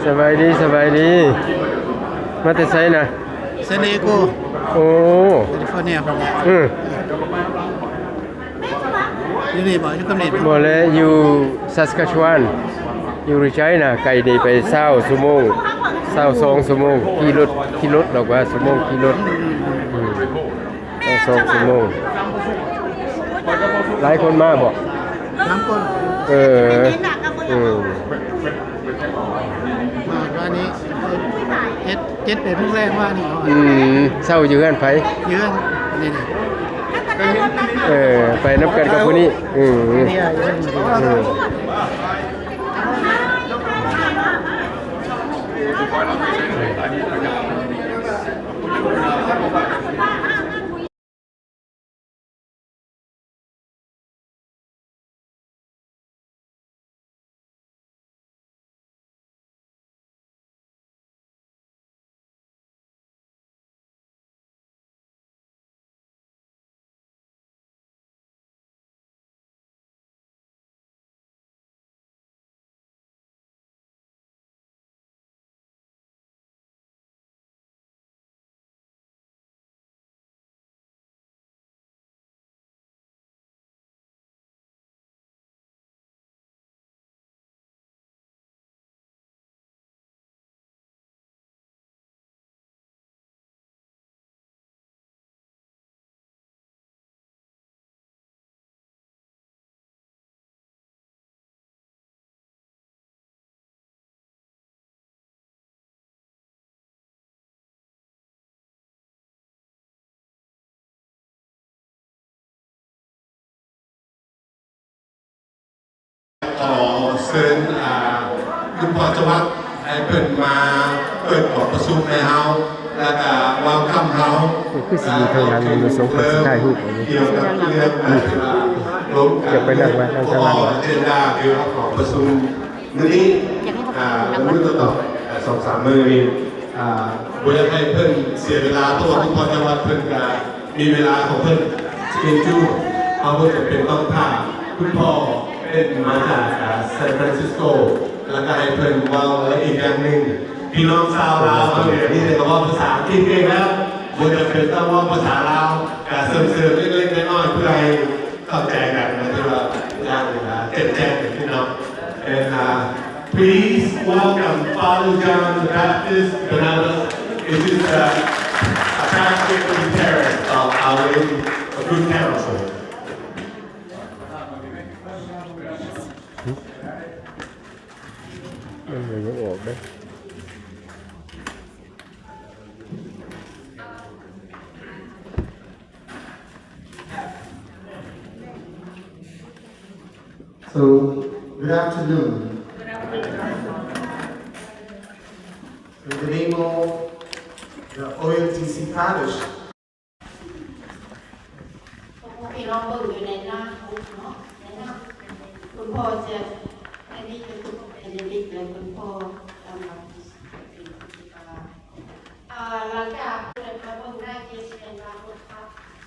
ສະບາຍດີ ສະບາຍດີ ມາແຕ່ໃສນະ? San Diego ໂອ້ California ພຸ້ນແຫຼະ ອື ຢູ່ນີ້ບໍ່? ຢູ່ຄຳນີ້ບໍ່? ບໍ່ແລະ ຢູ່ Saskatchewan ຢູ່ Regina ໄກນີ້ໄປຊາວຊົ່ວໂມງ ຊາວສອງຊົ່ວໂມງ ຂີ່ລົດ ຂີ່ລົດ ແລ້ວກວ່າຊົ່ວໂມງຂີ່ລົດ ອືມ ອືມ ຊາວສອງຊົ່ວໂມງ. ຫຼາຍຄົນມາບໍ່? ສາມຄົນ ເອີ ອືມ ມາວານນີ້ເຮັດ ເຈັດແປດໂມງແລງວານນີ້ ອືມ ເຊົາຢູ່ເຮືອນໃຜ? ຢູ່ເຮືອນນີ້ ເອີ ໄປນຳກັນກັບຜູ້ນີ້ ອືມ ເອີ.ຂໍເຊີນ ອາ ຄຸນພໍ່ຈະວັດ ໃຫ້ເພິ່ນມາເປີດກອງປະຊຸມໃຫ້ເຮົາ ແລ້ວກະເວວຄັມເຮົາ ຄືຊິມີທາງຫຼັງ ມີປະສົງເພິ່ນຊິຖ່າຍຮູບ ກ່ຽວກັບເລື່ອງ ອາ ທີ່ວ່າລົມກັນ ຢາກໄປນັ່ງໄວ້ທາງຫຼັງ ເພາະວ່າອາເຈນດາ ທີ່ວ່າກອງປະຊຸມ ມື້ນີ້ ອາ ມື້ຕໍ່ໆ ອາ ສອງສາມມື້ນີ້ ອາ ບໍ່ຢາກໃຫ້ເພິ່ນເສຍເວລາ ເພາະວ່າຄຸນພໍ່ຈະວັດເພິ່ນກະມີເວລາຂອງເພິ່ນ ສະເກຈູລ ເຮົາບໍ່ຈຳເປັນຕ້ອງຖ້າ. ຄຸນພໍ່ເປັນມາຈາກ ອາ San Francisco ແລ້ວກະໃຫ້ເພິ່ນເວົ້າ ແລະ ອີກຢ່າງໜຶ່ງ ພີ່ນ້ອງຊາວລາວເຮົາດຽວນີ້ກະເວົ້າພາສາອັງກິດເກັ່ງແລ້ວ ບໍ່ຈຳເປັນຕ້ອງເວົ້າພາສາລາວ ກະເສີມໆ ເລັກໆ ນ້ອຍໆ ເພື່ອໃຫ້ ເຂົ້າໃຈກັນນະ ທີ່ວ່າຢ່າງ ເຈັບແຈ້ງກັນເນາະ. And, uh, please welcome Father John the Baptist Benavides. It is, uh, a pastor in the parish of Our Lady of Good Counsel. ມັນຍັງອອກເດ້. So, good afternoon. In the name of the O L T C Parish, ພໍ່ແມ່ພີ່ນ້ອງເບິ່ງຢູ່ໃນໜ້າເນາະ ໃນໜ້າ ຄຸນພໍ່ຈະ ອັນນີ້ເປັນ ເດັກ ແລະ ຄຸນພໍ່ ຕາມຫຼັກທີ່ສິບເອັດ ເປັນຜູ້ຕິດຕາມ. ອ່າ ຫຼັງຈາກເປີດມາເບິ່ງໜ້າເກສແອນວ່າບົດຄັບ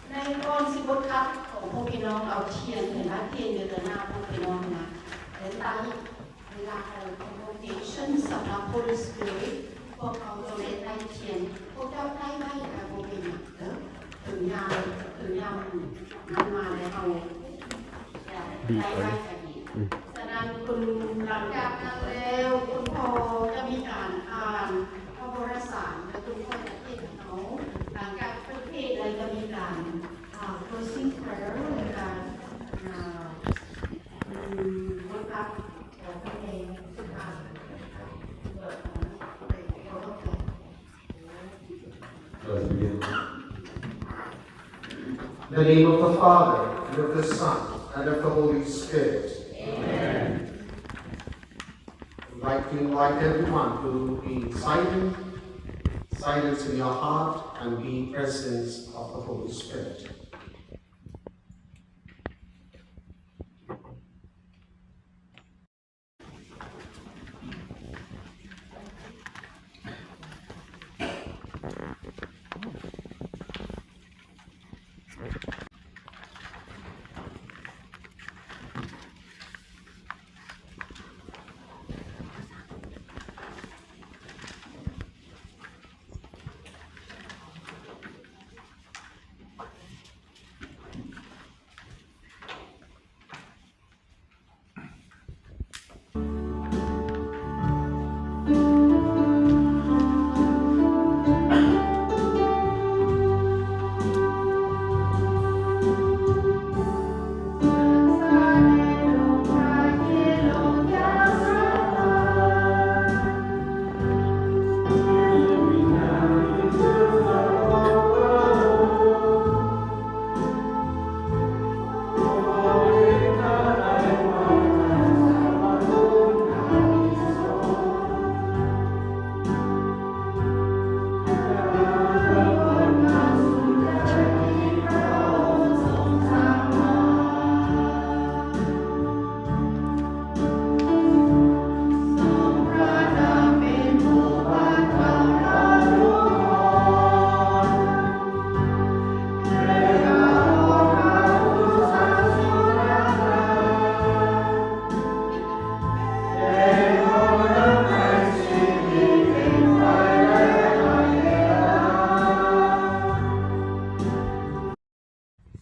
ໃນກ່ອນຊິບົດຄັບຂອງພວກພີ່ນ້ອງເອົາທຽນ ເຫັນວ່າທຽນຢູ່ຕໍ່ໜ້າພວກພີ່ນ້ອງນະ ແລະ ຕັ້ງເວລາຂອງ convocation ສຳລັບ Holy Spirit ພວກເຮົາຈະໄດ້ໄດ້ທຽນ ພວກເຈົ້າໄດ້ໄວ້ກະບໍ່ເປັນຫຍັງເດີ ເຖິງຍາມ ເຖິງຍາມນັ້ນມາແລ້ວເຮົາຈະໄດ້ໄວ້ກະດີ. ສະນັ້ນ ຄຸນ ຫຼັງຈາກນັ້ນແລ້ວ ຄຸນພໍ່ຈະມີການອ່ານພະວະລະສານ ແລະ ຄຸນພໍ່ຈະເທດໃຫ້ເຮົາ. ຫຼັງຈາກເພິ່ນເທດແລ້ວ ຈະມີການ ອ່າ closing prayer ແລະ ການ ອ່າ ອືມ ບົດຮັບຂອງພະເອງສຸດທ້າຍ. ເອີ ເປັນຫຍັງ? In the name of the Father, and of the Son, and of the Holy Spirit. Amen. I'd like to invite everyone to be silent, silence in your heart, and be presence of the Holy Spirit.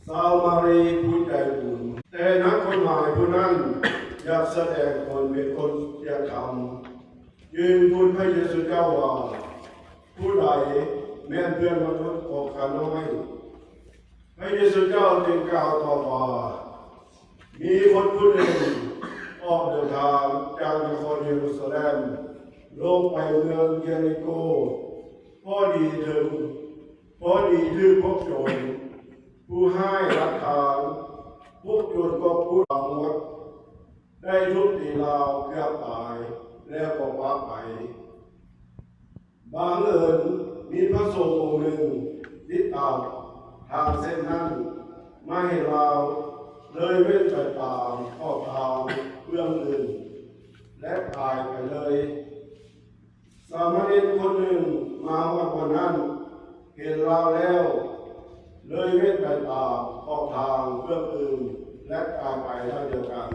ຊາວມາຣີຜູ້ໃຈບຸນ. ແຕ່ນາງຄົນຮ້າຍຜູ້ນັ້ນຢາກສະແດງຕົນເປັນຄົນທຽງທຳ, ຈຶ່ງທູດພະເຢຊູເຈົ້າວ່າ, ຜູ້ໃດແມ່ນເພື່ອນມະນຸດຂອງຂ້ານ້ອຍ? ພະເຢຊູເຈົ້າຈຶ່ງກ່າວຕອບວ່າ, ມີຄົນຜູ້ໜຶ່ງອອກເດີນທາງຈາກນະຄອນເຢຣູຊາແລັມ ລົງໄປເມືອງເຢຣິໂກ, ພໍດີເຖິງ ພໍດີຖືກພວກໂຈນຜູ້ຮ້າຍລັກທາງ. ພວກໂຈນກໍປຸດລາວໝົດ, ໄດ້ທຸບຕີລາວເກືອບຕາຍ ແລ້ວກໍປະໄປ. ບັງເອີນມີພະສົງອົງໜຶ່ງຕິດຕາມທາງເສັ້ນນັ້ນມາເຫັນລາວ, ເລີຍເວັ້ນໄປຕາມຂອບທາງເບື້ອງອື່ນ ແລະ ຕາຍໄປເລີຍ. ສາມະເນນຄົນໜຶ່ງມາຮອດບ່ອນນັ້ນ, ເຫັນລາວແລ້ວ, ເລີຍເວັ້ນໄປຕາມຂອບທາງເບື້ອງອື່ນ ແລະ ຕາຍໄປດັ່ງດຽວກັນ.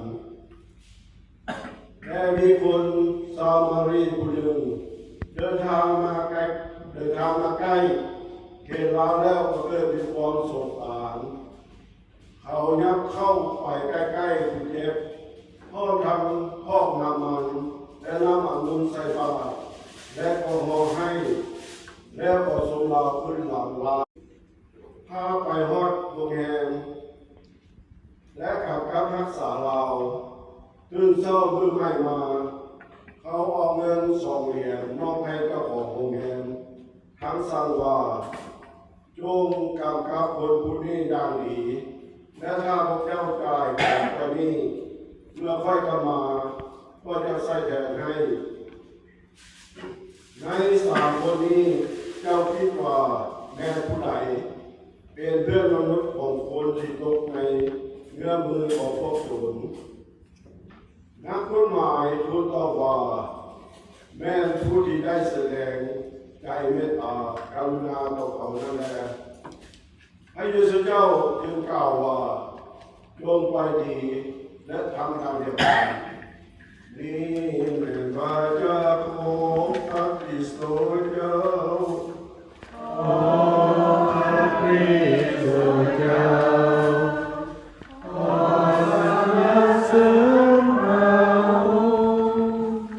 ແລະ ມີຄົນຊາມາຣີຜູ້ໜຶ່ງເດີນທາງມາໃກ້, ເດີນທາງມາໃກ້, ເຫັນລາວແລ້ວກໍເກີດມີຄວາມສົງສານ. ເຂົາຍັບເຂົ້າໄປໃກ້ໆຜູ້ເຈັບ, ພ້ອມທັງພອກນ້ຳມັນ ແລະ ນ້ຳອະງຸ່ນໃສ່ບາດ, ແລະ ກໍຮ້ອງໄຫ້, ແລ້ວກໍສົ່ງລາວຂຶ້ນຫຼັງລາວ, ພາໄປຮອດໂຮງແຮມ ແລະ ກຳກັບຮັກສາລາວ. ຕື່ນເຊົ້າມື້ໃໝ່ມາ, ເຂົາເອົາເງິນສອງຫຼຽນມອບໃຫ້ເຈົ້າຂອງໂຮງແຮມ, ທັງສັ່ງວ່າ, ຈົ່ງກຳກັບຄົນຜູ້ນີ້ຢ່າງດີ, ແລະ ຖ້າພວກເຈົ້າຈ່າຍຂອງຂ້ອຍນີ້, ເມື່ອຂ້ອຍກັບມາ, ຂ້ອຍຈະໃສ່ແທນໃຫ້. ໃນສາມຄົນນີ້ ເຈົ້າຄິດວ່າແມ່ນຜູ້ໃດເປັນເພື່ອນມະນຸດຂອງຄົນທີ່ຕົກໃນເງື້ອມືຂອງພວກໂຈນ? ນັກກົດໝາຍຜູ້ຕອບວ່າ ແມ່ນຜູ້ທີ່ໄດ້ສະແດງໃຈເມດຕາກະລຸນາຕໍ່ເຂົານັ້ນແລ. ພະເຢຊູເຈົ້າຈຶ່ງກ່າວວ່າ ຈົ່ງໄປດີ ແລະ ທຳຕາມດຽວກັນ. ນີ້ແມ່ນວາຈາຂອງພະຄຣິສໂຕເຈົ້າ. ຂອງພະຄຣິສໂຕເຈົ້າ ຂໍສັນລະເສີນພະອົງ.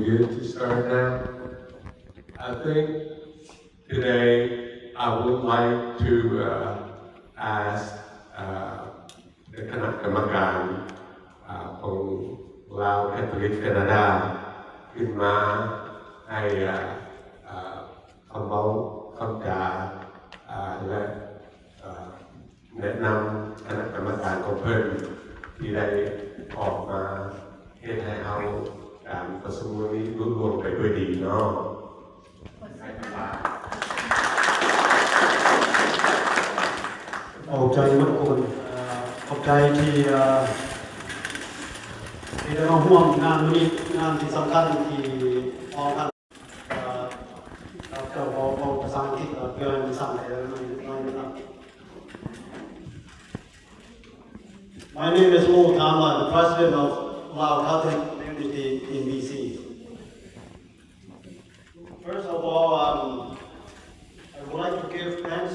Good to start now. I think today I would like to, uh, ask, uh, ຄະນະກຳມະການ ອາ ຂອງລາວແຄໂຕລິກແຄນາດາ ຂຶ້ນມາໃຫ້ ອາ ອາ ຄຳເວົ້າຄຳຈາ ອາ ແລະ ອາ ແນະນຳຄະນະກຳມະການຂອງເພິ່ນ ທີ່ໄດ້ອອກມາເຮັດໃຫ້ເຮົາການປະຊຸມມື້ນີ້ລຸລ່ວງໄປດ້ວຍດີເນາະ. ຂອບໃຈໝົດທຸກຄົນ ເອີ່ ຂອບໃຈທີ່ ເອີ່ ທີ່ໄດ້ມາຮ່ວມງານມື້ນີ້ ງານທີ່ສຳຄັນທີ່ຂອງທ່ານ ເອີ່ ເຈົ້າຂອງ ຂອງພາສາອັງກິດ ເພື່ອໃຫ້ມັນສັ້ນໄດ້ ໜ້ອຍໜຶ່ງ. My name is Mo Thamla, the president of Lao Catholic community in B C. First of all, um, I would like to give thanks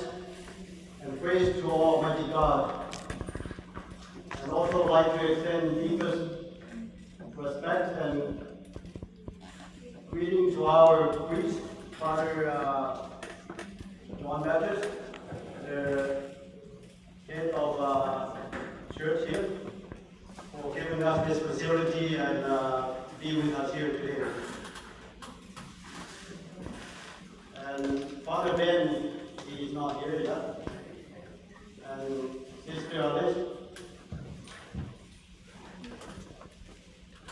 and praise to Almighty God, and also like to extend deepest respect and greeting to our priest, Father, uh, John Baptist, the head of, uh, church here, for giving us this facility and, uh, to be with us here today. And Father Ben, he is not here yet. And Sister Alice,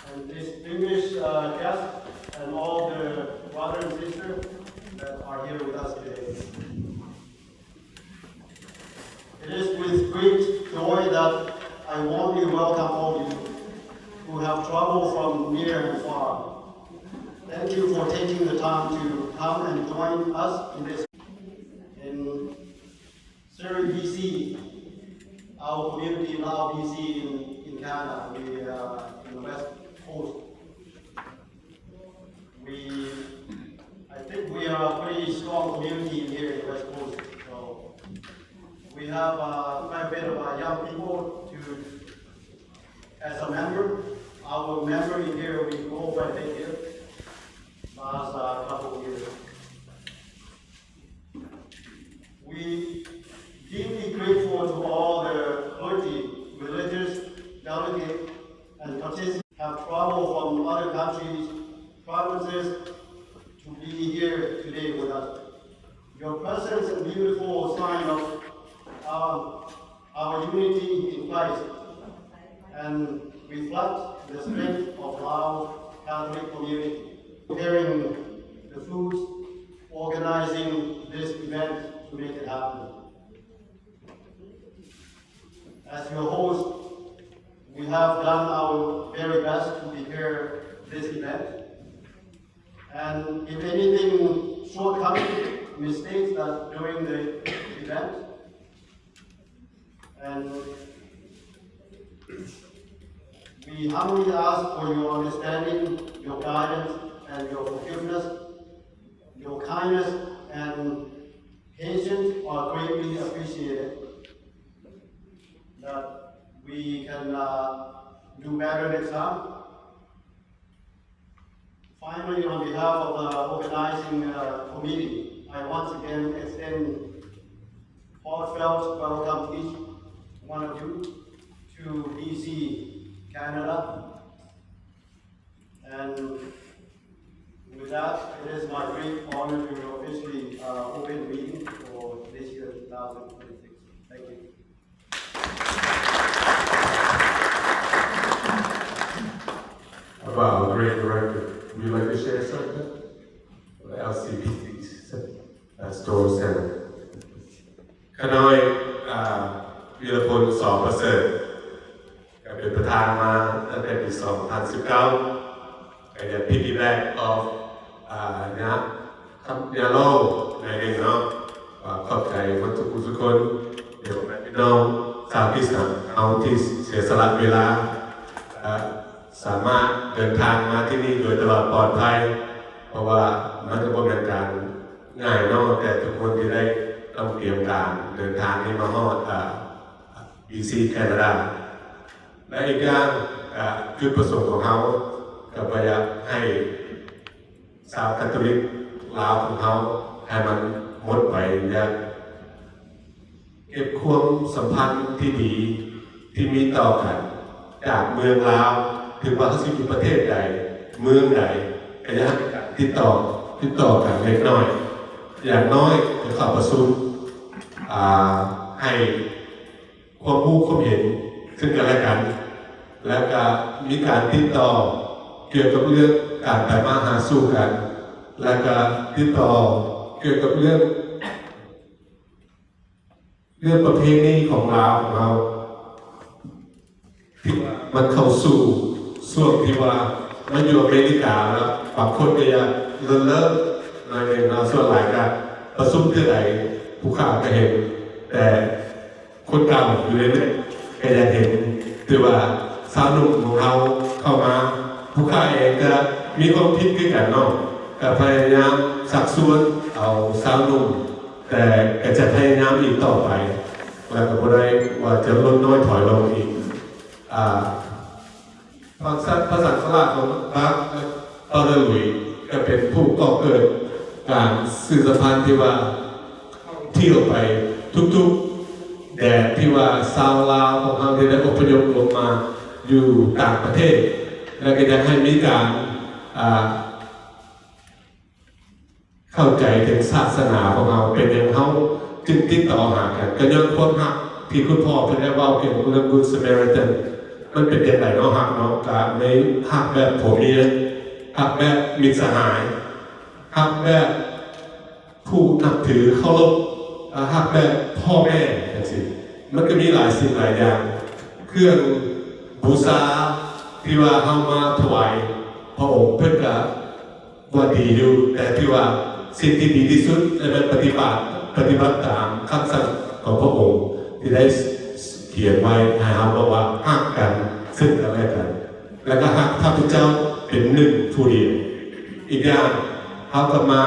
and distinguished, uh, guests, and all the brother and sister that are here with us today. It is with great joy that I warmly welcome all you who have traveled from near and far. Thank you for taking the time to come and join us in this, in Surrey, B C, our community in Lao, B C, in, in Canada, we are in the West Coast. We, I think we are a pretty strong community here in the West Coast. So we have, uh, quite a bit of, uh, young people to, as a member. Our member in here, we grow quite a bit here last, uh, couple of years. We deeply grateful to all the clergy, religious, delegate, and participants have traveled from other countries, provinces to be here today with us. Your presence is a beautiful sign of our, our unity in Christ and reflects the strength of our Catholic community. Preparing the food, organizing this event to make it happen. As your host, we have done our very best to prepare this event. And if anything shortcoming, mistakes that during the event, and we humbly ask for your understanding, your guidance, and your forgiveness. Your kindness and patience are greatly appreciated, that we can, uh, do better next time. Finally, on behalf of the organizing, uh, committee, I once again extend heartfelt welcome to each one of you to B C, Canada. And with that, it is my great honor to officially, uh, open the meeting for this year, two thousand twenty-six. Thank you. About our great director, would you like to share something? L C B T, that's Doris Center. ຂ້ານ້ອຍ ອ່າ ວິລະພົນ ສອງປະເສີດ ກໍເປັນປະທານມາຕັ້ງແຕ່ປີສອງພັນສິບເກົ້າ ກໍຢາກ piggyback off ອາ ຍາ ຄຳ ຍາໂລ ໜ້ອຍໜຶ່ງເນາະ ວ່າຂອບໃຈໝົດທຸກຜູ້ທຸກຄົນ ເດີ ພໍ່ແມ່ພີ່ນ້ອງຊາວຄຣິສຕຽນເຮົາທີ່ເສຍສະຫຼະເວລາ ແລະ ສາມາດເດີນທາງມາທີ່ນີ້ໂດຍຕະຫຼອດປອດໄພ ເພາະວ່າມັນກໍບໍ່ແມ່ນການງ່າຍເນາະ ແຕ່ທຸກຄົນທີ່ໄດ້ຕ້ອງຕຽມການເດີນທາງນີ້ມາຮອດ ອາ ບີຊີ ແຄນາດາ ແລະ ອີກຢ່າງ ອາ ຈຸດປະສົງຂອງເຮົາກໍບໍ່ຢາກໃຫ້ ຊາວຄາໂຕລິກລາວຂອງເຮົາໃຫ້ມັນໝົດໄປ ຢາກເກັບຄວາມສຳພັນທີ່ດີທີ່ມີຕໍ່ກັນ ຈາກເມືອງລາວ ເຖິງວ່າເຮົາຊິຢູ່ປະເທດໃດ ເມືອງໃດ ກໍຢາກໃຫ້ມີການຕິດຕໍ່ ຕິດຕໍ່ກັນເລັກນ້ອຍ ຢ່າງນ້ອຍກໍເຂົ້າປະຊຸມ ອາ ໃຫ້ ຄວາມຮູ້ຄວາມເຫັນເຊິ່ງກັນແລະກັນ ແລະກະມີການຕິດຕໍ່ກ່ຽວກັບເລື່ອງການໄປມາຫາສູ່ກັນ ແລະກະຕິດຕໍ່ກ່ຽວກັບເລື່ອງ ເລື່ອງປະເພນີຂອງລາວຂອງເຮົາ ທີ່ວ່າມັນເຂົ້າສູ່ຊ່ວງທີ່ວ່າມາຢູ່ອາເມລິກາແລ້ວ ບາງຄົນກໍຢາກເລີ້ນໆໜ້ອຍໜຶ່ງເນາະ ສ່ວນຫຼາຍກະປະຊຸມເທື່ອໃດຜູ້ຂ້າກໍເຫັນ ແຕ່ ຄົນເກົ່າຢູ່ເລື້ອຍໆ ກໍຢາກເຫັນ ຖືວ່າຊາວໜຸ່ມຂອງເຮົາເຂົ້າມາ ຜູ້ຂ້າເອງກໍມີຄວາມຄິດຄືກັນເນາະ ກໍພະຍາຍາມຊັກຊວນເອົາຊາວໜຸ່ມ ແຕ່ກໍຈະພະຍາຍາມອີກຕໍ່ໄປ ແລ້ວກໍບໍ່ໄດ້ວ່າຈະຫຼຸດນ້ອຍຖອຍລົງອີກ ອ່າ ພະສັງ ພະສັງຄະລາດຂອງພະບາດ ແລະ ພະເຈົ້າລຸຍ ກໍເປັນຜູ້ກໍ່ເກີດການສື່ສຳພັນທີ່ວ່າທ່ອງທ່ຽວໄປທຸກໆແດນ ທີ່ວ່າຊາວລາວຂອງເຮົາທີ່ໄດ້ອົບພະຍົບລົງມາຢູ່ຕ່າງປະເທດ ແລະ ກໍຢາກໃຫ້ມີການ ອ່າ ເຂົ້າໃຈເຖິງສາສະໜາຂອງເຮົາ ເປັນຫຍັງເຮົາຈຶ່ງຕິດຕໍ່ຫາກັນ ກໍຍ້ອນຄວາມຮັກທີ່ຄຸນພໍ່ເພິ່ນໄດ້ເວົ້າກ່ຽວກັບເລື່ອງ Good Samaritan ມັນເປັນຈັ່ງໃດເນາະ ຮັກເນາະ ກະມີຮັກແບບຜົວເມຍ ຮັກແບບມິດສະຫາຍ ຮັກແບບຜູ້ນັບຖືເຄົາລົບ ແລະ ຮັກແບບພໍ່ແມ່ຈັ່ງຊີ້ ມັນກໍມີຫຼາຍສິ່ງຫຼາຍຢ່າງ ເຄື່ອງບູຊາທີ່ວ່າເຮົາມາຖວາຍພະອົງ ເພິ່ນກະ ວ່າດີຢູ່ ແຕ່ຖືວ່າສິ່ງທີ່ດີທີ່ສຸດ ແລະ ແມ່ນປະຕິບັດ ປະຕິບັດຕາມຄຳສັ່ງຂອງພະອົງທີ່ໄດ້ຂຽນໄວ້ໃຫ້ເຮົາ ບອກວ່າຮັກກັນເຊິ່ງກັນແລະກັນ ແລະ ກໍຮັກພະພຸດທະເຈົ້າເປັນໜຶ່ງຜູ້ດຽວ. ອີກຢ່າງ ເຮົາກໍມາ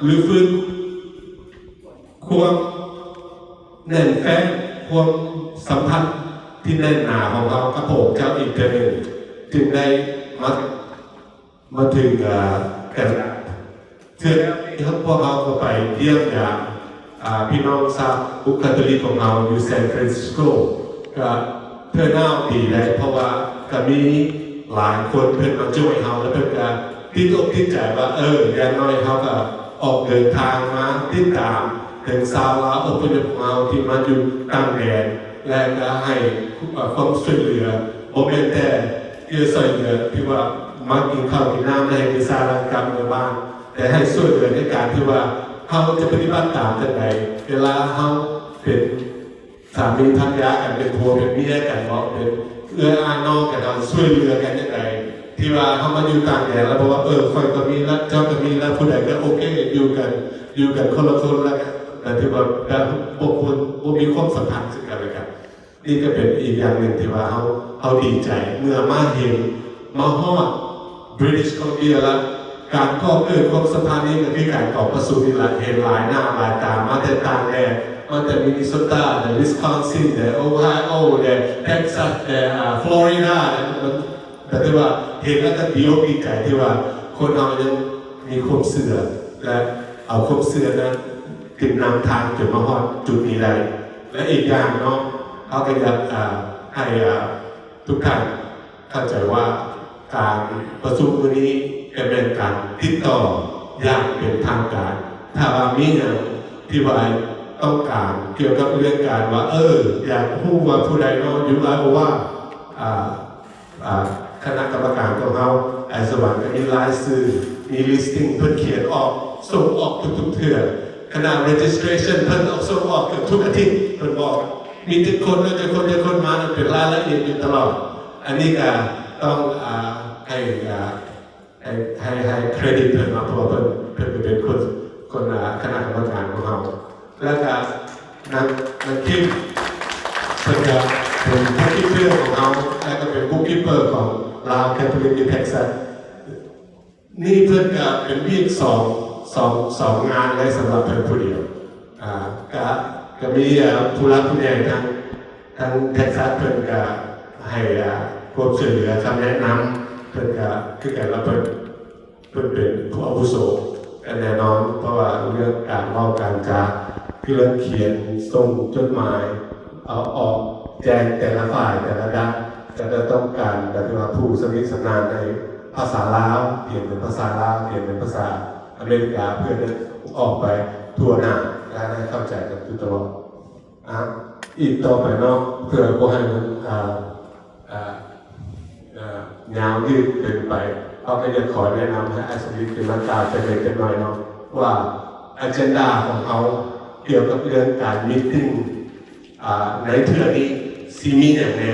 ຮື້ຟື້ນຄວາມແໜ້ນແຟ້ນ ຄວາມສຳພັນທີ່ແໜ້ນໜາຂອງເຮົາກັບພະອົງເຈົ້າອີກເທື່ອໜຶ່ງ ຈຶ່ງໄດ້ມາ ມາເຖິງ ເອີ ແຕ່ລະເທື່ອນີ້ ພວກເຮົາກໍໄປຢ້ຽມຢາມ ອາ ພີ່ນ້ອງຊາວພຸດຄາໂຕລິກຂອງເຮົາຢູ່ San Francisco ກໍເທີນອາວດີແຫຼະ ເພາະວ່າກໍມີຫຼາຍຄົນເພິ່ນມາຈອຍເຮົາ ແລ້ວເພິ່ນກໍຕິດອົກຕິດໃຈວ່າ ເອີ ຢ່າງໜ້ອຍເຮົາກໍ ອອກເດີນທາງມາຕິດຕາມເຖິງຊາວລາວອົບພະຍົບຂອງເຮົາທີ່ມາຢູ່ຕ່າງແດນ ແລະກໍໃຫ້ຄວາມຊ່ວຍເຫຼືອ ບໍ່ແມ່ນແຕ່ຊ່ວຍເຫຼືອທີ່ວ່າມາກິນເຂົ້າກິນນ້ຳ ແລະໃຫ້ກິນຊາ ແລ້ວກັບເມືອບ້ານ, ແຕ່ໃຫ້ຊ່ວຍເຫຼືອໃນການທີ່ວ່າເຮົາຈະປະຕິບັດຕາມຈັ່ງໃດ ເວລາເຮົາເປັນ ສາມີພັນຍາກັນ ເປັນຜົວເປັນເມຍກັນບໍ ເປັນເອື້ອຍອ້າຍນ້ອງກັນ ເຮົາຊ່ວຍເຫຼືອກັນຈັ່ງໃດ ທີ່ວ່າເຮົາມາຢູ່ຕ່າງແດນແລ້ວ ເພາະວ່າ ເອີ ຂ້ອຍກໍມີລະ ເຈົ້າກໍມີລະ ຜູ້ໃດກໍໂອເຄ ຢູ່ກັນ ຢູ່ກັນຄົນລະຄົນ ແລ້ວກໍ ແຕ່ຖືວ່າ ແຕ່ບໍ່ຄວນ ບໍ່ມີຄວາມສຳພັນຊຶ່ງກັນແລະກັນ. ນີ້ກໍເປັນອີກຢ່າງໜຶ່ງທີ່ວ່າເຮົາ ເຮົາດີໃຈເມື່ອມາເຫັນ ມາຮອດ British Columbia ລະ ການກໍ່ເກີດຄວາມສຳພັນນີ້ກໍຄືການກອງປະຊຸມນີ້ລະ ເຫັນຫຼາຍໜ້າຫຼາຍຕາ ມາແຕ່ຕ່າງແດນ ມາແຕ່ Minnesota ແຕ່ Wisconsin ແຕ່ Ohio ແຕ່ Texas ແຕ່ ອ່າ Florida ແຕ່ ມັນ ກໍຖືວ່າເຫັນແລ້ວກໍດີອົກດີໃຈທີ່ວ່າຄົນເຮົາຍັງມີຄວາມເຊື່ອ ແລະ ເອົາຄວາມເຊື່ອນັ້ນເປັນນຳທາງຈົນມາຮອດຈຸດນີ້ໄດ້. ແລະ ອີກຢ່າງເນາະ ເຮົາກໍຢາກ ອ່າ ໃຫ້ ອ່າ ທຸກທ່ານ ເຂົ້າໃຈວ່າການປະຊຸມມື້ນີ້ກໍແມ່ນການຕິດຕໍ່ຢ່າງເປັນທາງການ. ຖ້າວ່າມີຫຍັງທີ່ວ່າຕ້ອງການກ່ຽວກັບເລື່ອງການວ່າ ເອີ ຢາກຮູ້ວ່າຜູ້ໃດເນາະຢູ່ Iowa ອ່າ ອ່າ ຄະນະກຳມະການຂອງເຮົາ ໄອສະຫວັນກໍມີລາຍຊື່ ມີ listing ເພິ່ນຂຽນອອກ ສົ່ງອອກທຸກໆເທື່ອ. ຄະນະ registration ເພິ່ນອອກ ສົ່ງອອກເກືອບທຸກອາທິດ ເພິ່ນບອກ ມີຈັກຄົນ ແລ້ວຈັກຄົນ ຈັກຄົນມາ ນັ້ນເປັນລາຍລະອຽດຢູ່ຕະຫຼອດ. ອັນນີ້ກໍຕ້ອງ ອ່າ ໃຫ້ ອ່າ ໃຫ້ ໃຫ້ ໃຫ້ເຄຣດິດເພິ່ນເນາະ ເພາະວ່າເພິ່ນ ເພິ່ນກໍເປັນຄົນ ຄົນ ອ່າ ຄະນະກຳມະການຂອງເຮົາ. ແລ້ວກໍນາງ ນາງຄິມ ເພິ່ນກໍເປັນ bookkeeper ຂອງເຮົາ ແລ້ວກໍເປັນ bookkeeper ຂອງ Lao Catholic in Texas. ນີ້ເພິ່ນກະເປັນວຽກສອງ ສອງ ສອງງານເລີຍສຳລັບເພິ່ນຜູ້ດຽວ. ອ່າ ກະ ກະມີ ອ່າ ຜູ້ຫຼັກຜູ້ໃຫຍ່ທາງ ທາງ Texas ເພິ່ນກະໃຫ້ ອ່າ ຄວາມຊ່ວຍເຫຼືອຄຳແນະນຳ ເພິ່ນກະຄືກັນລະ ເພິ່ນ ເພິ່ນເປັນຜູ້ອາວຸໂສ ກະແນ່ນອນ ເພາະວ່າເລື່ອງການເວົ້າການຈາ ຄືເລື່ອງຂຽນ ສົ່ງຈົດໝາຍ ເອົາອອກແຈ້ງແຕ່ລະຝ່າຍແຕ່ລະດ້ານ ແຕ່ລະຕ້ອງການ ແບບທີ່ວ່າຜູ້ຊຳນິຊຳນານໃນພາສາລາວ ປ່ຽນເປັນພາສາລາວ ປ່ຽນເປັນພາສາອາເມລິກາ ເພື່ອຈະອອກໄປທົ່ວໜ້າ ແລະ ໃຫ້ເຂົ້າໃຈກັນຢູ່ຕະຫຼອດ. ອ່າ ອີກຕໍ່ໄປເນາະ ເພື່ອບໍ່ໃຫ້ມັນ ອ່າ ອ່າ ອ່າ ຍາວຍືດເກີນໄປ ເຮົາກໍຢາກຂໍແນະນຳໃຫ້ອ້າຍສົມຄິດຂຶ້ນມາກ່າວຈັກເລັກຈັກນ້ອຍເນາະ ວ່າ agenda ຂອງເຮົາກ່ຽວກັບເລື່ອງການ meeting ອ່າ ໃນເທື່ອນີ້ຊິມີຫຍັງແດ່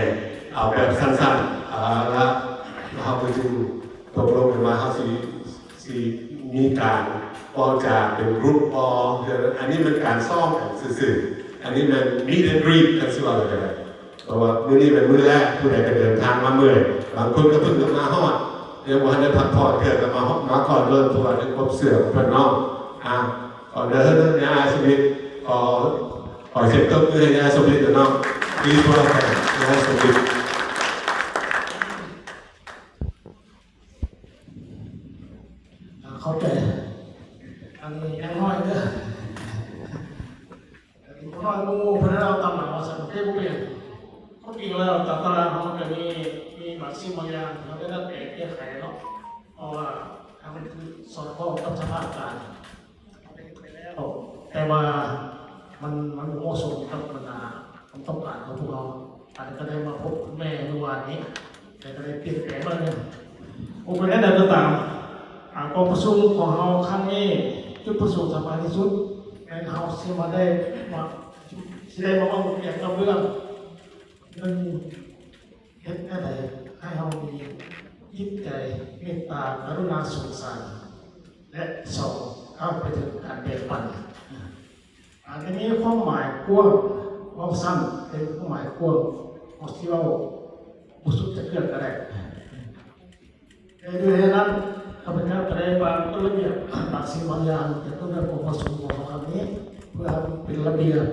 ເອົາແບບສັ້ນໆ ອ່າ ລະເຮົາກໍຈຶ່ງຕົກລົງກັນວ່າເຮົາຊິ ຊິມີການເວົ້າຈາເປັນ group ບໍ່ ອັນນີ້ແມ່ນການຊ້ອມກັນຊື່ໆ ອັນນີ້ແມ່ນ meet and greet ກັນຊິວ່າແລ້ວກໍໄດ້ ເພາະວ່າມື້ນີ້ແມ່ນມື້ແລກ ຜູ້ໃດກໍເດີນທາງມາເມື່ອຍ ບາງຄົນກໍເພິ່ງມາຮອດ ຍັງບໍ່ທັນໄດ້ພັກຜ່ອນເທື່ອ ກໍມາຮອດ ມາກ່ອນເລີຍ ເພາະວ່າໄດ້ຄວາມເຊື່ອຂອງເພິ່ນເນາະ. ອ່າ ຂໍເດີ ຍາຍສົມຄິດ ຂໍ ຂໍສຽງຕົບມືໃຫ້ຍາຍສົມຄິດເນາະ Please welcome ຍາຍສົມຄິດ. ອ່າ ຂອບໃຈ ອັນນີ້ຍັງນ້ອຍເດີ ນ້ອຍໝູ່ເພິ່ນເອົາຕຳຫຼາວ່າຊັ້ນ ໂອເຄ ບໍ່ເປັນຫຍັງ. ຄວາມຈິງແລ້ວຕາມຕະລາງເຮົາມັນກໍມີ ມີບາງສິ່ງບາງຢ່າງເຮົາໄດ້ດັດແປງແກ້ໄຂເນາະ ເພາະວ່າຖ້າມັນຄືສອດຄ່ອງກັບສະພາບການ ເຮົາໄດ້ເຮັດໄປແລ້ວ ແຕ່ວ່າມັນ ມັນບໍ່ເໝາະສົມກັບບັນດາຄວາມຕ້ອງການຂອງພວກເຮົາ. ອັນນີ້ກໍໄດ້ມາພົບແມ່ເມື່ອວານນີ້ ແຕ່ກໍໄດ້ປ່ຽນແປງໜ້ອຍໜຶ່ງ. ໂອເຄ ແນວໃດກໍຕາມ ອ່າ ກອງປະຊຸມຂອງເຮົາຄັ້ງນີ້ ຈຸດປະສົງສຳຄັນທີ່ສຸດ ແມ່ນເຮົາຊິມາໄດ້ມາ ຊິໄດ້ມາເວົ້າກ່ຽວກັບເລື່ອງ ໜຶ່ງ ເຮັດແນວໃດໃຫ້ເຮົາມີຈິດໃຈເມດຕາ ກະລຸນາ ສົງສານ ແລະ ສອງ ກ້າວໄປເຖິງການແບ່ງປັນ. ອາດຈະມີຄວາມໝາຍກວ້າງ ເວົ້າສັ້ນເປັນຄວາມໝາຍກວ້າງ ເຮົາຊິເວົ້າບໍ່ສຸດຈັກເທື່ອກໍໄດ້. ແຕ່ດ້ວຍເຫດນັ້ນ ຂ້າພະເຈົ້າກໍໄດ້ວາງກົດລະບຽບບາງສິ່ງບາງຢ່າງ ກ່ຽວກັບເລື່ອງກອງປະຊຸມຂອງເຮົາຄັ້ງນີ້ ເພື່ອໃຫ້ມັນເປັນລະບຽບ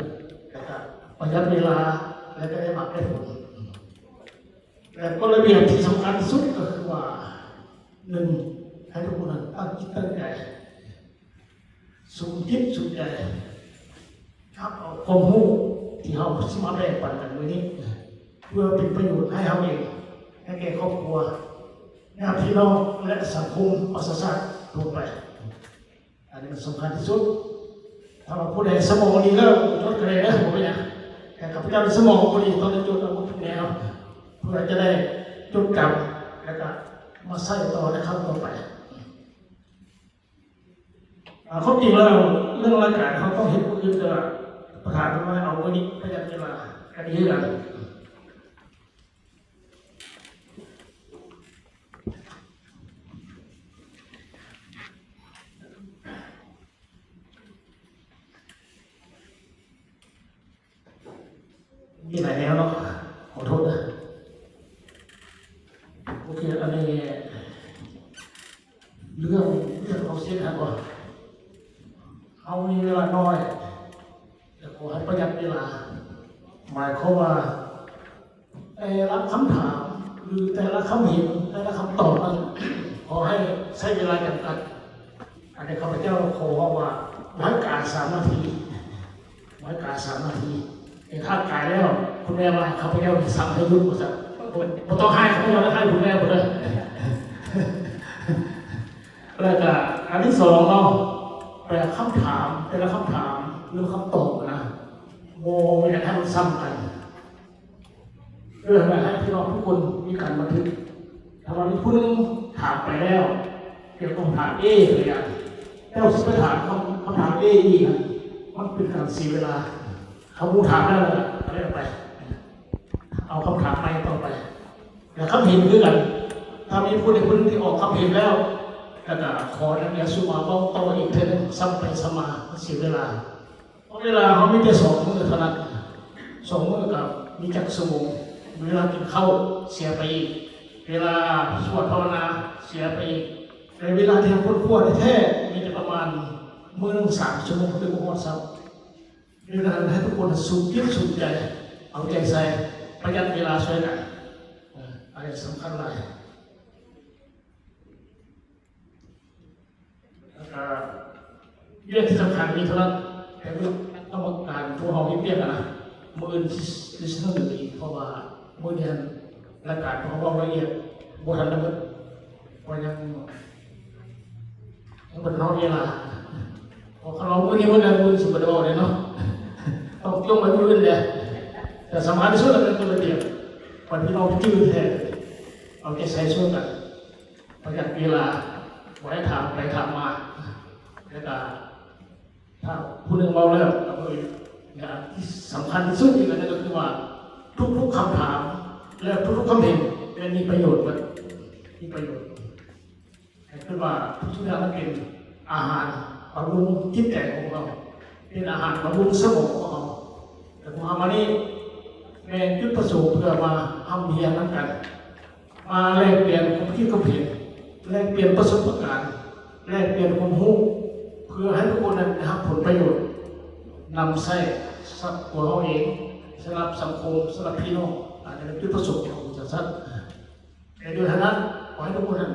ແລະ ກະປະຢັດເວລາ ແລະ ກະໄດ້ໝາກໄດ້ຜົນ. ແລະ ກົດລະບຽບທີ່ສຳຄັນທີ່ສຸດກໍຄືວ່າ ໜຶ່ງ ໃຫ້ທຸກຄົນນັ້ນຕັ້ງຈິດຕັ້ງໃຈ ສຸມຈິດສຸມໃຈ ຮັບເອົາຄວາມຮູ້ທີ່ເຮົາຊິມາແບ່ງປັນກັນມື້ນີ້ ເພື່ອເປັນປະໂຫຍດໃຫ້ເຮົາເອງ ໃຫ້ແກ່ຄອບຄົວ ຍາດພີ່ນ້ອງ ແລະ ສັງຄົມປະຊາຊາດທົ່ວໄປ. ອັນນີ້ມັນສຳຄັນທີ່ສຸດ. ຖ້າວ່າຜູ້ໃດສະໝອງດີແລ້ວ ຈົດກໍໄດ້ເດີ ບໍ່ເປັນຫຍັງ. ແຕ່ຂ້າພະເຈົ້າສະໝອງບໍ່ດີ ຕ້ອງໄດ້ຈົດເອົາໝົດທຸກແນວ ເພື່ອຈະໄດ້ຈົດຈຳ ແລ້ວກໍມາໃຊ້ຕໍ່ໃນຄັ້ງຕໍ່ໄປ. ອາ ຄວາມຈິງແລ້ວ ເລື່ອງລາຍການເຮົາຕ້ອງເຮັດມື້ອື່ນ ແຕ່ວ່າປະທານວ່າເອົາມື້ນີ້ປະຢັດເວລາ ກໍດີຄືກັນ. ມີຫຼາຍແນວເນາະ ຂໍໂທດເດີ. ໂອເຄ ອັນນີ້ເລື່ອງ ເລື່ອງຂອງເສດຫັ້ນບໍ່ ເຮົາມີເວລາໜ້ອຍ ແລ້ວຂໍໃຫ້ປະຢັດເວລາ ໝາຍຄວາມວ່າ ແຕ່ລະຄຳຖາມ ຫຼື ແຕ່ລະຄຳເຫັນ ແຕ່ລະຄຳຕອບນັ້ນ ຂໍໃຫ້ໃຊ້ເວລາຈຳກັດ. ອັນນີ້ຂ້າພະເຈົ້າຂໍເວົ້າວ່າ ບໍ່ໃຫ້ກາຍສາມນາທີ ບໍ່ໃຫ້ກາຍສາມນາທີ. ເຫັນຖ້າກາຍແລ້ວ ຄຸນແມ່ວ່າ ຂ້າພະເຈົ້າສັ່ງໃຫ້ຢຸດວ່າຊັ້ນ. ບໍ່ ບໍ່ຕ້ອງໃຫ້ຂ້າພະເຈົ້າ ໃຫ້ຄຸນແມ່ພຸ້ນເດີ. ແລ້ວກະອັນທີສອງເນາະ ແຕ່ລະຄຳຖາມ ແຕ່ລະຄຳຖາມ ຫຼື ຄຳຕອບນະ ບໍ່ຢາກໃຫ້ມັນຊ້ຳກັນ. ເພື່ອໃຫ້ພີ່ນ້ອງທຸກຄົນມີການບັນທຶກ. ຖ້າວ່າມີຜູ້ໜຶ່ງຖາມໄປແລ້ວ ກ່ຽວກັບຄຳຖາມ A ຕົວຢ່າງ ແລ້ວຊິໄປຖາມຄຳ ຄຳຖາມ A ອີກນັ້ນ ມັນເປັນການເສຍເວລາ. ເຂົາຮູ້ຖາມແລ້ວ ກໍເອົາໄປ ເອົາຄຳຖາມໃໝ່ຕໍ່ໄປ. ແລະ ຄຳເຫັນຄືກັນ ຖ້າມີຜູ້ໃດຜູ້ໜຶ່ງທີ່ອອກຄຳເຫັນແລ້ວ ແລ້ວກໍຂໍນຳຍາສູມາເວົ້າຕໍ່ອີກເທື່ອໜຶ່ງ ຊ້ຳໄປຊ້ຳມາ ມັນເສຍເວລາ. ເພາະເວລາເຮົາມີແຕ່ສອງມື້ເທົ່ານັ້ນ ສອງມື້ກໍມີຈັກຊົ່ວໂມງ? ເວລາກິນເຂົ້າເສຍໄປອີກ, ເວລາສວດພາວະນາເສຍໄປອີກ, ແຕ່ເວລາທີ່ເຮົາຄົ້ນຄວ້າແທ້ໆ ມີແຕ່ປະມານມື້ໜຶ່ງສາມຊົ່ວໂມງ ຫຼື ບໍ່ຮອດຊ້ຳ. ເວລາໃຫ້ທຸກຄົນສຸກຈິດສຸກໃຈ ເອົາໃຈໃສ່ ປະຢັດເວລາຊ່ວຍກັນ ເອີ ອັນນີ້ສຳຄັນຫຼາຍ. ແລ້ວກໍວຽກທີ່ສຳຄັນມີເທົ່ານັ້ນ ແຕ່ເລື່ອງກຳມະການພວກເຮົາເຮັດວຽກນະ ມື້ອື່ນຊິສະເໜີອີກ ເພາະວ່າມື້ນີ້ຫັ້ນລາຍການພວກເຮົາເວົ້າລະອຽດບໍ່ທັນໄດ້ໝົດ ເພາະຍັງ ຍັງບໍ່ທັນຮອດເວລາ. ເພາະຄັນເວົ້າມື້ນີ້ໝົດແລ້ວ ມື້ອື່ນຊິບໍ່ໄດ້ເວົ້າແລ້ວເນາະ ຕ້ອງຈົ່ງໄວ້ມື້ອື່ນແຫຼະ. ແຕ່ສຳຄັນທີ່ສຸດລະແມ່ນກົດລະບຽບ ປະເທດເຮົາຈື່ແທ້ ເອົາໃຈໃສ່ຊ່ວຍກັນ. ປະຢັດເວລາ ບໍ່ໃຫ້ຖາມໄປຖາມມາ ແລ້ວກະຖ້າຜູ້ໜຶ່ງເວົ້າແລ້ວກໍບໍ່ອີກ. ແລະ ອັນທີ່ສຳຄັນທີ່ສຸດອີກອັນໜຶ່ງກໍຄືວ່າ ທຸກໆຄຳຖາມ ແລະ ທຸກໆຄຳເຫັນແມ່ນມີປະໂຫຍດເບິດ ມີປະໂຫຍດ. ໃຫ້ຄິດວ່າທຸກສິ່ງທຸກຢ່າງມັນເປັນອາຫານບຳລຸງຈິດໃຈຂອງເຮົາ ເປັນອາຫານບຳລຸງສະໝອງຂອງເຮົາ. ແຕ່ພວກເຮົາມານີ້ແມ່ນຈຸດປະສົງເພື່ອມາຮ່ຳຮຽນນຳກັນ ມາແລກປ່ຽນຄວາມຄິດຄວາມເຫັນ, ແລກປ່ຽນປະສົບປະການ, ແລກປ່ຽນຄວາມຮູ້ ເພື່ອໃຫ້ທຸກຄົນນັ້ນໄດ້ຮັບຜົນປະໂຫຍດ ນຳໃຊ້ສຳລັບຕົວເຮົາເອງ, ສຳລັບສັງຄົມ, ສຳລັບພີ່ນ້ອງ. ອັນນີ້ແມ່ນຈຸດປະສົງຂອງຈັງຊັ້ນ. ແຕ່ໂດຍທາງນັ້ນ ຂໍໃຫ້ທຸກຄົນນັ້ນ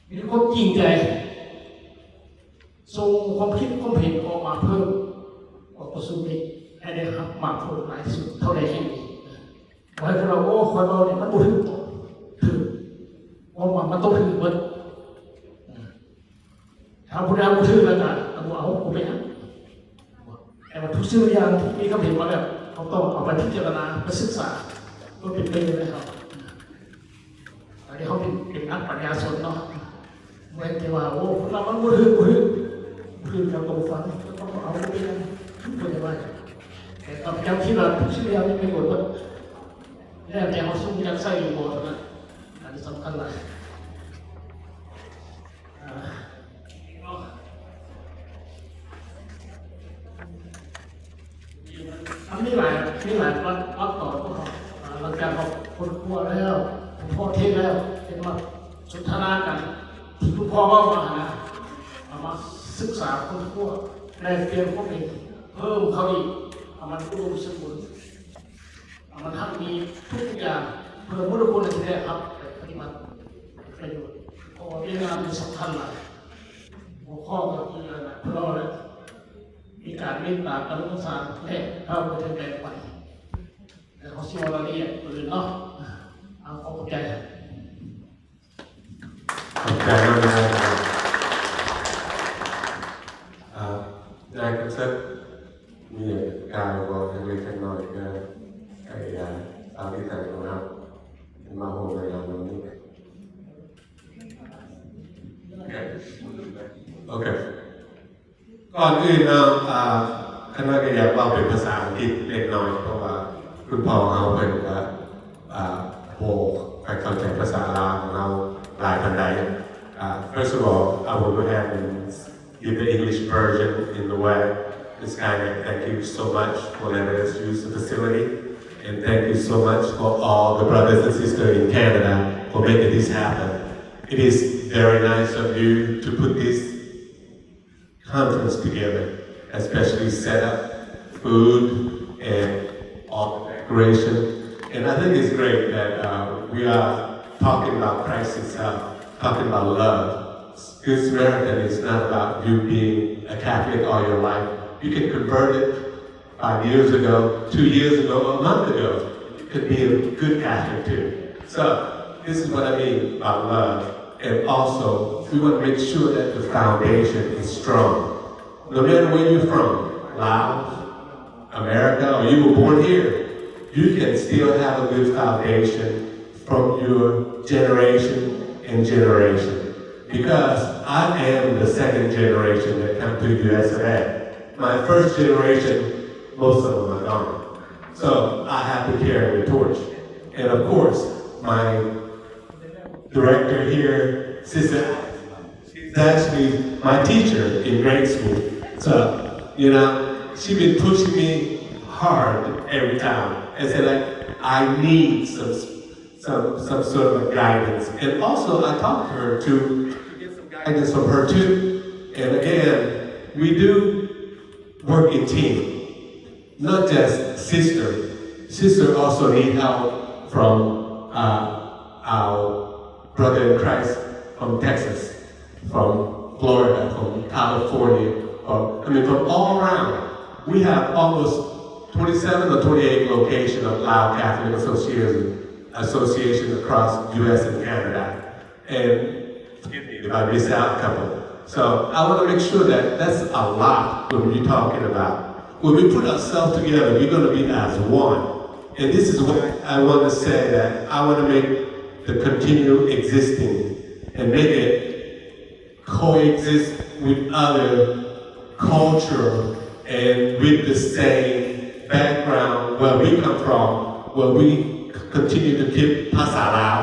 ມີຄວາມຈິງໃຈ ສົ່ງຄວາມຄິດຄວາມເຫັນອອກມາເພີ່ມ ອອກປະຊຸມນີ້ ໃຫ້ໄດ້ຮັບໝາກຜົນຫຼາຍທີ່ສຸດເທົ່າໃດແຫ່ງນີ້. ບໍ່ໃຫ້ເພິ່ນວ່າ ໂອ້ ຂ້ອຍເວົ້ານີ້ມັນບໍ່ຖືກ ຖືກ ເວົ້າມາມັນຕ້ອງຖືກເບິດ. ຖ້າຜູ້ໃດເອົາບໍ່ຖືກແລ້ວກໍ ກໍບໍ່ເອົາ ບໍ່ເປັນຫຍັງ. ແຕ່ວ່າທຸກສິ່ງທຸກຢ່າງທີ່ມີຄຳເຫັນມາແລ້ວ ເຮົາຕ້ອງເອົາໄປພິຈາລະນາ ໄປສຶກສາ ເພື່ອເປັນປະໂຫຍດໃຫ້ເຮົາ. ອັນນີ້ເຮົາເປັນ ເປັນນັກປັນຍາຊົນເນາະ ບໍ່ແມ່ນແຕ່ວ່າ ໂອ້ ຄົນລາວມັນບໍ່ຖືກ ບໍ່ຖືກ ບໍ່ຖືກ ເຈົ້າກໍບໍ່ຟັງ ເຈົ້າກໍບໍ່ເອົາ ບໍ່ເປັນຫຍັງ ບໍ່ໄດ້ວ່າຫຍັງ. ແຕ່ຂ້າພະເຈົ້າຄິດວ່າທຸກສິ່ງທຸກຢ່າງມີປະໂຫຍດເບິດ ແລ້ວແຕ່ເຮົາສຸກຢາກໃຊ້ຫຼືບໍ່ເທົ່ານັ້ນ. ອັນນີ້ສຳຄັນຫຼາຍ. ອ່າ ມັນມີຫຼາຍ ມີຫຼາຍລຳ ລຳຕອນຂອງເຮົາ. ອ່າ ຫຼັງຈາກເຮົາຄົ້ນຄວ້າແລ້ວ ຄົ້ນຄວ້າເທັດແລ້ວ ເຫັນວ່າສົນທະນາກັນ ທີ່ຄຸນພໍ່ເວົ້າມາຫັ້ນນະ ເອົາມາສຶກສາຄົ້ນຄວ້າ ແລກປ່ຽນຄວາມເຫັນເພີ່ມເຂົ້າອີກ ເອົາມັນອຸດົມສົມບູນ. ມັນທັງມີທຸກຢ່າງ ເພື່ອໝົດທຸກຄົນທີ່ໄດ້ຮັບໄປປະຕິບັດປະໂຫຍດ ເພາະວ່າວຽກງານນີ້ສຳຄັນຫຼາຍ. ຫົວຂໍ້ກໍຄືອັນນັ້ນ ເພິ່ນເວົ້າແລ້ວ ມີການເມດຕາກະລຸນາສງສານ ແລະ ເຮົາກໍຈະແບ່ງປັນ ແລະ ເຮົາຊິເວົ້າລາຍລະອຽດອື່ນເນາະ. ເອົາ ຂໍຂອບໃຈ. ຂອບໃຈມາກໆ. ມີການບອກເລັກໆນ້ອຍໆ ກໍໃຫ້ອາ ອາທິການຂອງເຮົາມາຮ່ວມໃນງານວັນນີ້. Okay. Okay. ກ່ອນອື່ນເນາະ ອາ ຂ້ານ້ອຍກໍຢາກເວົ້າເປັນພາສາອັງກິດເລັກນ້ອຍ ເພາະວ່າຄຸນພໍ່ເຮົາເພິ່ນກໍ ອາ ບໍ່ຄ່ອຍເຂົ້າໃຈພາສາລາວຂອງເຮົາຫຼາຍປານໃດ. Uh, first of all, I will go ahead and give the English version in the way. Miss Kaine, thank you so much for letting us use the facility. And thank you so much for all the brothers and sisters in Canada for making this happen. It is very nice of you to put this conference together, especially set up food and all the decoration. And I think it's great that, uh, we are talking about Christ himself, talking about love. Good Samaritan is not about you being a Catholic all your life. You can convert it five years ago, two years ago, a month ago. You could be a good Catholic too. So, this is what I mean about love. And also, we want to make sure that the foundation is strong. No matter where you're from, Laos, America, or you were born here, you can still have a good foundation from your generation and generation. Because I am the second generation that come to U S of A. My first generation, most of them are gone. So I have to carry the torch. And of course, my director here, Sister She's actually my teacher in grade school. So, you know, she been pushing me hard every time and said, like, "I need some, some, some sort of guidance." And also, I talked to her to get some guidance from her too. And again, we do work in team, not just sister. Sister also need help from, uh, our brother in Christ from Texas, from Florida, from California, or, I mean, from all around. We have almost twenty-seven or twenty-eight locations of Lao Catholic Association, association across U S and Canada. And forgive me if I miss out a couple. So I want to make sure that that's a lot when we're talking about. When we put ourselves together, we're going to be as one. And this is why I want to say that I want to make the continue existing and make it coexist with other culture and with the same background where we come from, where we continue to keep ພາສາລາວ,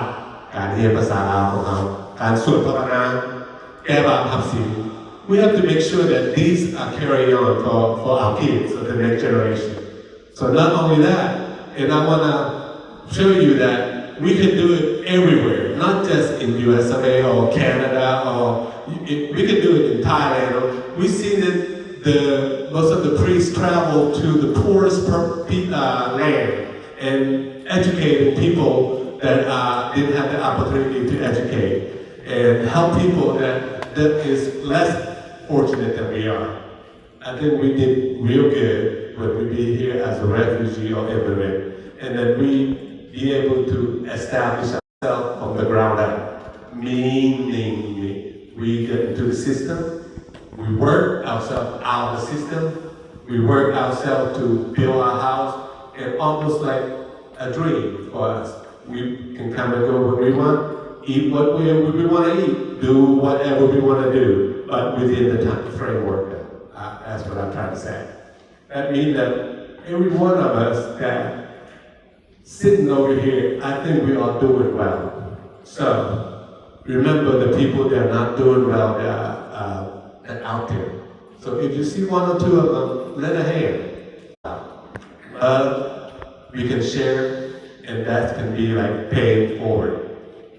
ການຮຽນພາສາລາວຂອງເຮົາ, ການສວດພາວະນາ, ແກ້ບາບຮັບສິນ. We have to make sure that these are carried on for, for our kids, for the next generation. So not only that, and I want to show you that we can do it everywhere, not just in U S of A or Canada, or it, we can do it in Thailand. Or we seen it, the, most of the priests travel to the poorest per, pe- uh, land and educating people that uh, didn't have the opportunity to educate and help people that, that is less fortunate than we are. I think we did real good when we be here as a refugee or immigrant, and then we be able to establish ourselves from the ground up, meaning we get into the system, we work ourselves out of the system, we work ourselves to build our house, and almost like a dream for us. We can come and go when we want, eat what we, we want to eat, do whatever we want to do, but within the time framework. Uh, that's what I'm trying to say. That means that every one of us that sitting over here, I think we are doing well. So remember the people that are not doing well, that are, uh, that out there. So if you see one or two of them, lend a hand. Love, we can share, and that can be like paying forward.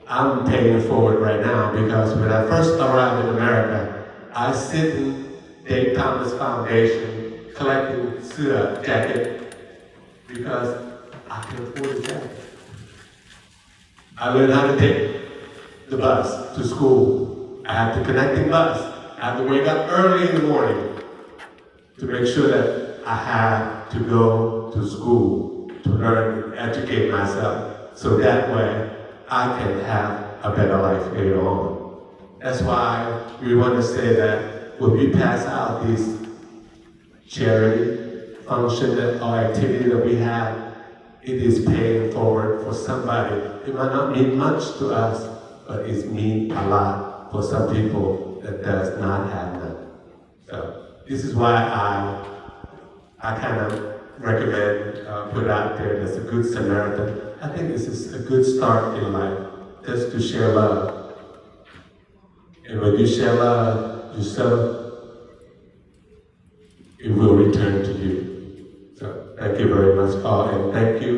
I'm paying forward right now because when I first arrived in America, I sit in Dave Thomas Foundation collecting ເສື້ອ jacket because I can afford a jacket. I learned how to take the bus to school. I had the connecting bus. I had to wake up early in the morning to make sure that I had to go to school to learn and educate myself so that way I can have a better life later on. That's why we want to say that when we pass out these charity function that, or activity that we have, it is paying forward for somebody. It might not mean much to us, but it means a lot for some people that does not have none. So this is why I I kind of recommend, uh, put out there that's a good Samaritan. I think this is a good start in life, just to share love. And when you share love yourself, it will return to you. So thank you very much, all, and thank you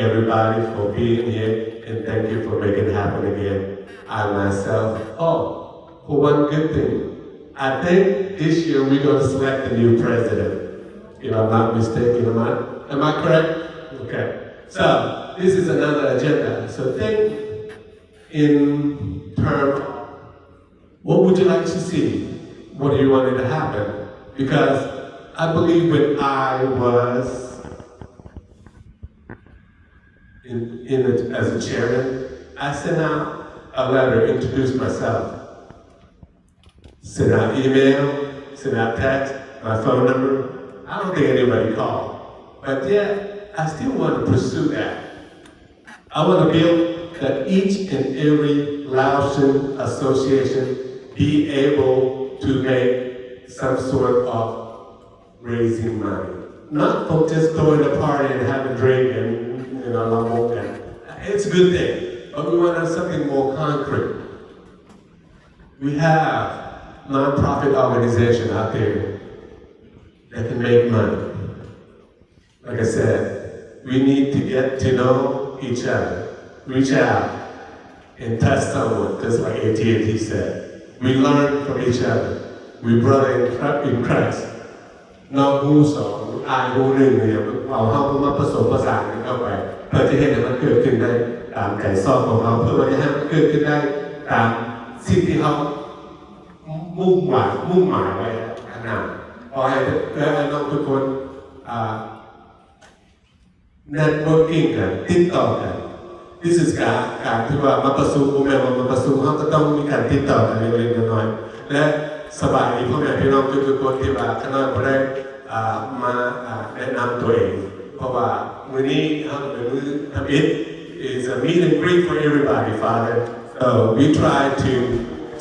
everybody for being here, and thank you for making it happen again. I myself, oh, for one good thing, I think this year we're gonna select a new president, if I'm not mistaken. Am I, am I correct? Okay. So this is another agenda. So think in terms, what would you like to see? What do you want it to happen? Because I believe when I was in, in the, as a chairman, I sent out a letter, introduced myself, sent out email, sent out text, my phone number. I don't think anybody called. But yet, I still want to pursue that. I want to build that each and every Laotian association be able to make some sort of raising money. Not for just throwing a party and having a drink and, you know, ລຳວົງກັນ. It's a good thing, but we want to have something more concrete. We have non-profit organization out there that can make money. Like I said, we need to get to know each other, reach out and touch someone, just like A T A T said. We learn from each other. We brother in Chri-, in Christ. ນ້ອງຮູ້ສອງ ອ້າຍຮູ້ໜຶ່ງ ເອົາເຮົາມາປະສົມປະສານກັນເຂົ້າໄປ ເພື່ອຈະເຮັດໃຫ້ມັນເກີດຂຶ້ນໄດ້ຕາມໃຈຊອບຂອງເຮົາ ເພື່ອວ່າຈະໃຫ້ມັນເກີດຂຶ້ນໄດ້ຕາມສິ່ງທີ່ເຮົາ ມຸ່ງຫວາຍ ມຸ່ງໝາຍໄວ້ຂ້າງໜ້າ. ຂໍໃຫ້ເອື້ອຍອ້າຍນ້ອງທຸກຄົນ ອ່າ networking ກັນ ຕິດຕໍ່ກັນ. This is ການ ການທີ່ວ່າມາປະຊຸມ ບໍ່ແມ່ນວ່າມາປະຊຸມ ເຮົາກໍຕ້ອງມີການຕິດຕໍ່ກັນເລັກໆນ້ອຍໆ ແລະ ສະບາຍດີພໍ່ແມ່ພີ່ນ້ອງທຸກໆຄົນທີ່ວ່າຂ້ານ້ອຍບໍ່ໄດ້ ອ່າ ມາ ອ່າ ແນະນຳຕົວເອງ ເພາະວ່າມື້ນີ້ເຮົາກໍເປັນມື້ທຳອິດ It's a meet and greet for everybody, Father. So we try to,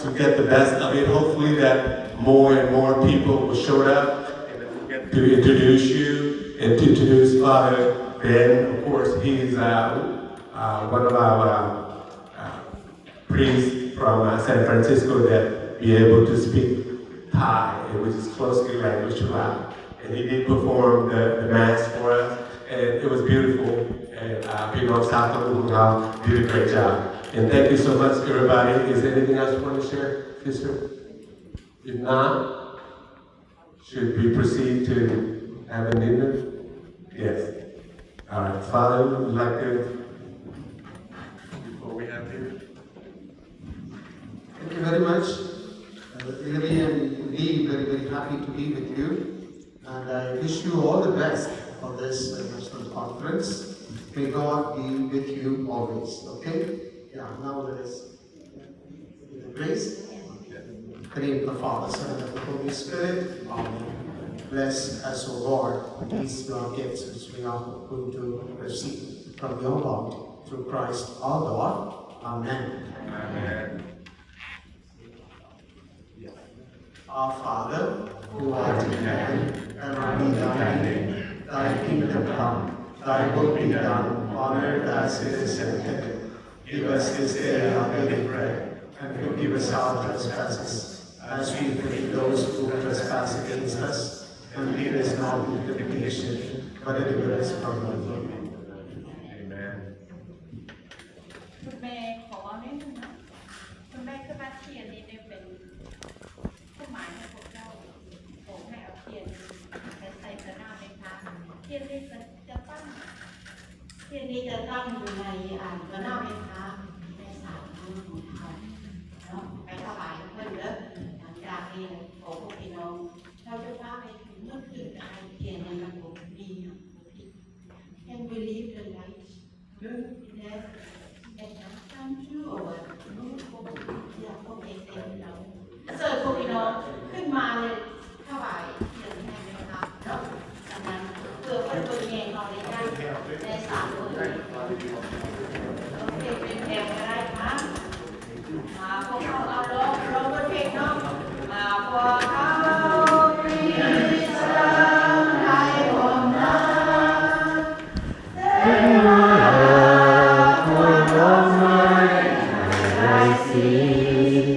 to get the best of it. Hopefully that more and more people will show up and then we'll get to introduce you and to introduce Father Ben. Of course, he's, uh, uh, one of our, uh, uh, priest from, uh, San Francisco that be able to speak Thai, which is closely language to us. And he did perform the, the mass for us, and it was beautiful. And, uh, ພີ່ນ້ອງຊາວຕະຫຼຸງຂອງເຮົາ did a great job. And thank you so much, everybody. Is there anything else you want to share, sister? If not, should we proceed to have a dinner? Yes. All right. Father, would you like to, before we have dinner? Thank you very much. Uh, really and indeed very, very happy to be with you. And I wish you all the best for this, uh, national conference. May God be with you always, okay? Yeah, now let us Praise. In the name of the Father, Son, and the Holy Spirit. Amen. Bless us, O Lord, these your gifts which we are going to receive from your bounty through Christ our Lord. Amen. Amen. Our Father, who art in heaven, hallowed be thy name. Thy kingdom come, thy will be done on earth as it is in heaven. Give us this day our daily bread, and forgive us our trespasses, as we forgive those who trespass against us. And lead us not into temptation, but deliver us from evil. Amen. ແມ່ ຂໍເວົ້າໜ້ອຍໜຶ່ງເນາະ ແມ່ ຄືວ່າທຽນນີ້ເປັນຄວາມໝາຍຂອງພວກເຈົ້າ ຂໍໃຫ້ເອົາທຽນໄປໃສ່ຕໍ່ໜ້າແມ່ຄ້າ ທຽນນີ້ຈະ ຈະຕັ້ງ ທຽນນີ້ຈະຕັ້ງຢູ່ໃນ ອ່າ ຕໍ່ໜ້າແມ່ຄ້າ ໃນສາລາຂອງເຮົາເນາະ ໄປຖວາຍເພິ່ນເດີ. ຫຼັງຈາກນີ້ ຂໍພວກພີ່ນ້ອງ ເຮົາຈະພາໄປເມື່ອຄືນໄດ້ ທຽນໃນລະບົບນີ້ And we leave the light burn in us and not come to our move forward. Yeah, okay, thank you. So ພວກພີ່ນ້ອງຂຶ້ນມາເລີຍ ຖວາຍທຽນໃຫ້ແມ່ຄ້າເນາະ. ໃນສາມມື້ ຮ້ອງເພງເປັນແຖວກໍໄດ້ ມາ ມາ ພວກເຮົາເອົາ ຮ້ອງ ຮ້ອງບົດເພງເນາະ ມາ ພວກເຮົາມີສະຫາຍຮ່ວມນາ ແຕ່ວ່າພວກເຮົາໄດ້ຫຼາຍສິ່ງ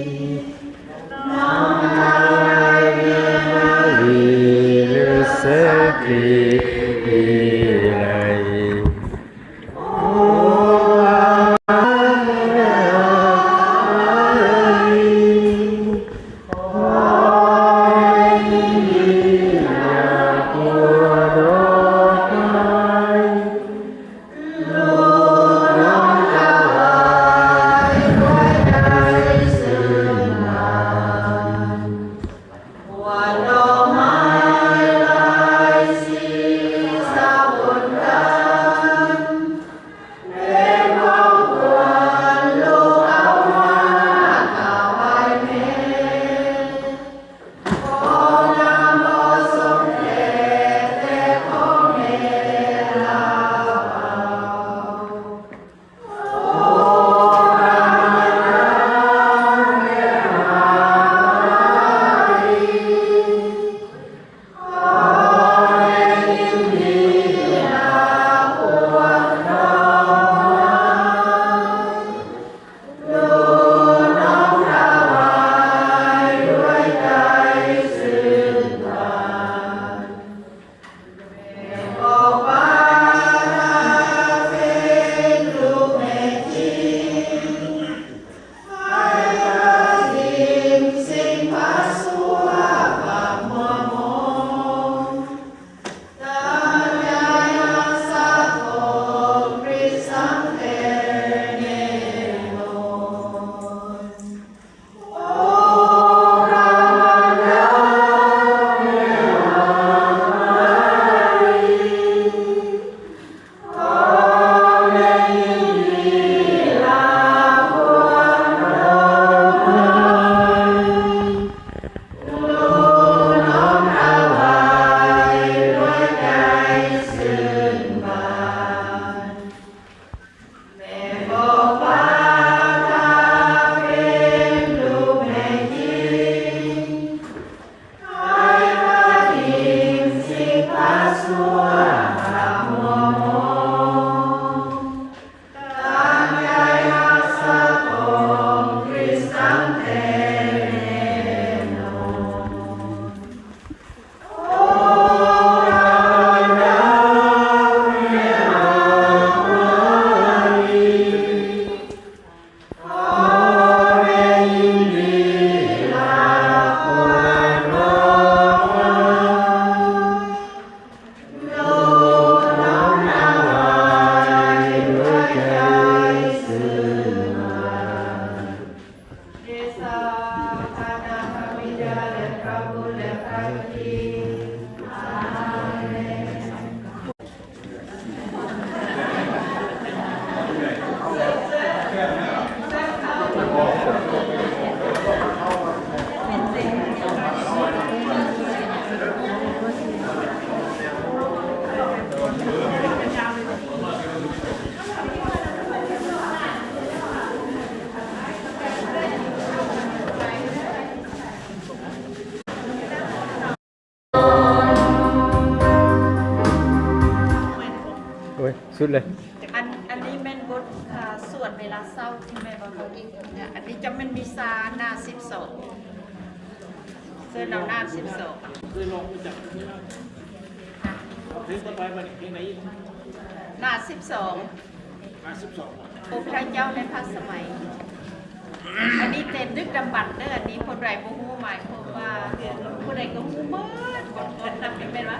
ໂອ້ຍ ສຸດເລີຍ. ອັນ ອັນນີ້ແມ່ນບົດ ອ່າ ສວດເວລາເຊົ້າ ແມ່ນບໍ່ຄະ? ອັນນີ້ຈະແມ່ນມິຊາໜ້າສິບສອງ ເຊີນເອົາໜ້າສິບສອງ ເຄີຍຮ້ອງຮູ້ຈັກ ເພງຕໍ່ໄປບັດນີ້ ເພງໃດອີກ? ໜ້າສິບສອງ ຫ້າສິບສອງ ພະພຸດທະເຈົ້າໃນພະສະໄໝ ອັນນີ້ແຕ່ດຶກດຳບັນເດີ ອັນນີ້ຜູ້ໃດບໍ່ຮູ້ ໝາຍຄວາມວ່າຜູ້ໃດກໍຮູ້ໝົດ ໝົດ ໝົດ ແມ່ນບໍ່?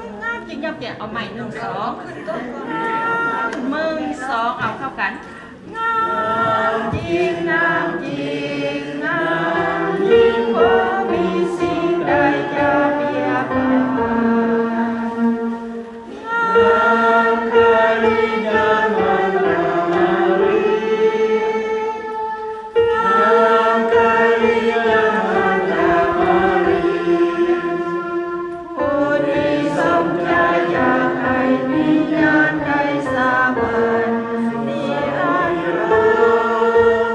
ງາມຈິງຍາມແກ່ ເອົາໃໝ່ ໜຶ່ງ ສອງ ໜຶ່ງ ສອງ ເອົາເຂົ້າກັນ ງາມຈິງ ງາມຈິງ ງາມຈິງ ບໍ່ມີສິ່ງໃດຈະປຽບປານ ງາມຄະລິຍາມັນຕະມາຣີ ງາມຄະລິຍາມັນຕະມາຣີ ຜູ້ທີ່ສົມໃຈຢາກໃຫ້ວິນຍານໄດ້ສະຫວັນນິລັນດອນ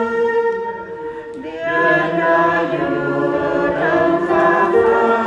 ເດືອນດາວຢູ່ເທິງຟ້າຟ້າ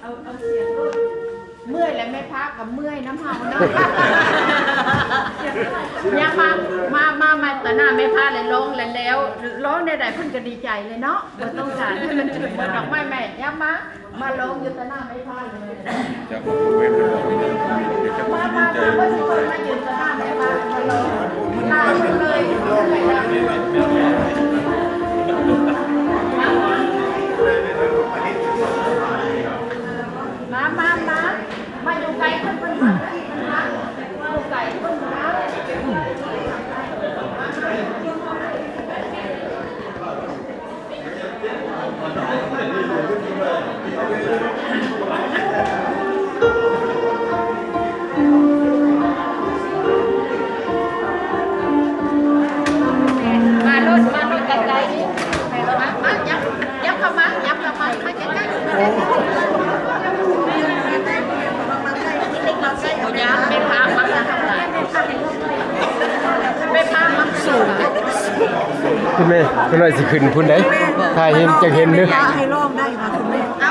ເອົາ ເອົາສຽງໂລດ ເມື່ອຍແລ້ວ ແມ່ພາກໍເມື່ອຍນຳເຮົາເນາະ ຍາມມາ ມາ ມາ ມາຕໍ່ໜ້າແມ່ພາແລ້ວ ຮ້ອງແລ້ວ ແລ້ວ ຮ້ອງແນວໃດເພິ່ນກໍດີໃຈເລີຍເນາະ ບໍ່ຕ້ອງການໃຫ້ມັນຖືກໝົດດອກໄມ້ແມ່ ຍາມມາ ມາຮ້ອງຢູ່ຕໍ່ໜ້າແມ່ພາເລີຍ ຈາກບໍລິເວນເພິ່ນບອກນີ້ນະ ເປັນຈັກຜູ້ທີ່ດີໃຈ ມາ ມາ ມາ ມາຢືນຕໍ່ໜ້າແມ່ພາ ມາຮ້ອງ ມາເລີຍ ມາ ມາ ມາ ມາຢູ່ໃກ້ເພິ່ນ ເພິ່ນຮັກ ເພິ່ນຮັກ ຢູ່ໃກ້ເພິ່ນຮັກ. ເພິ່ນວ່າຊິຂຶ້ນພຸ້ນໃດ໋ ຖ້າເຫັນ ຈັກເຫັນເດີ. ໃຫ້ລອງໄດ້ວ່າຂຶ້ນໄດ້. ໂອ້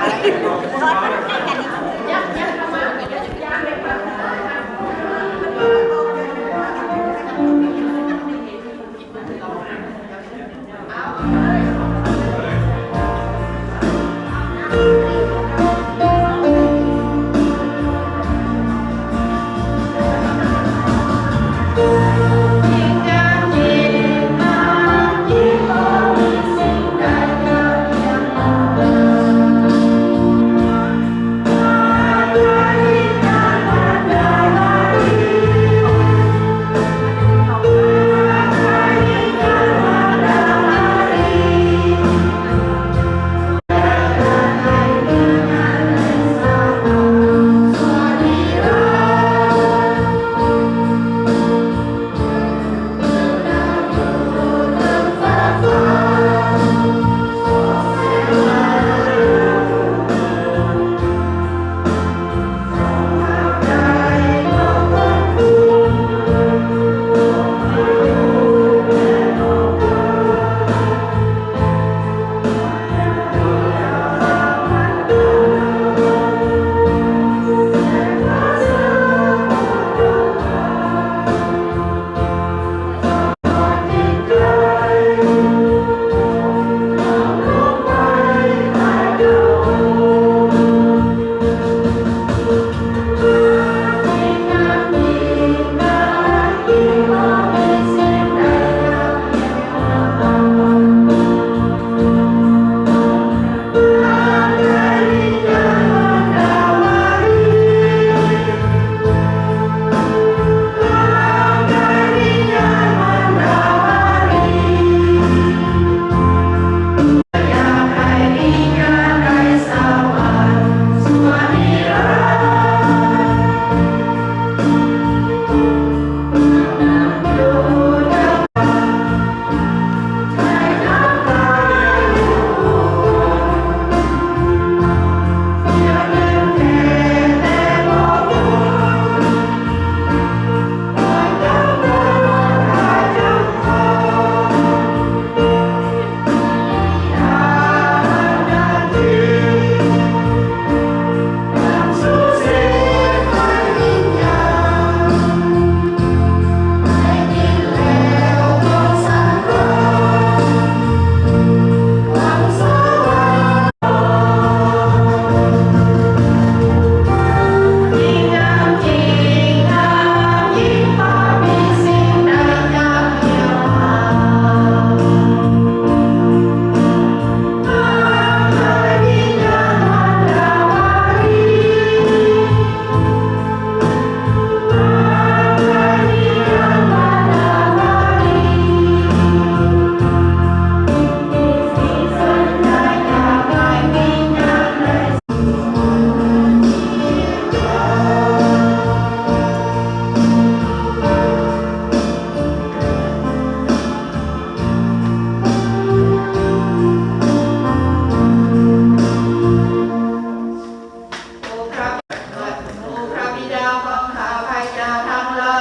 ພຣະບິດາຂອງຂ້າພະເຈົ້າທັງຫຼາ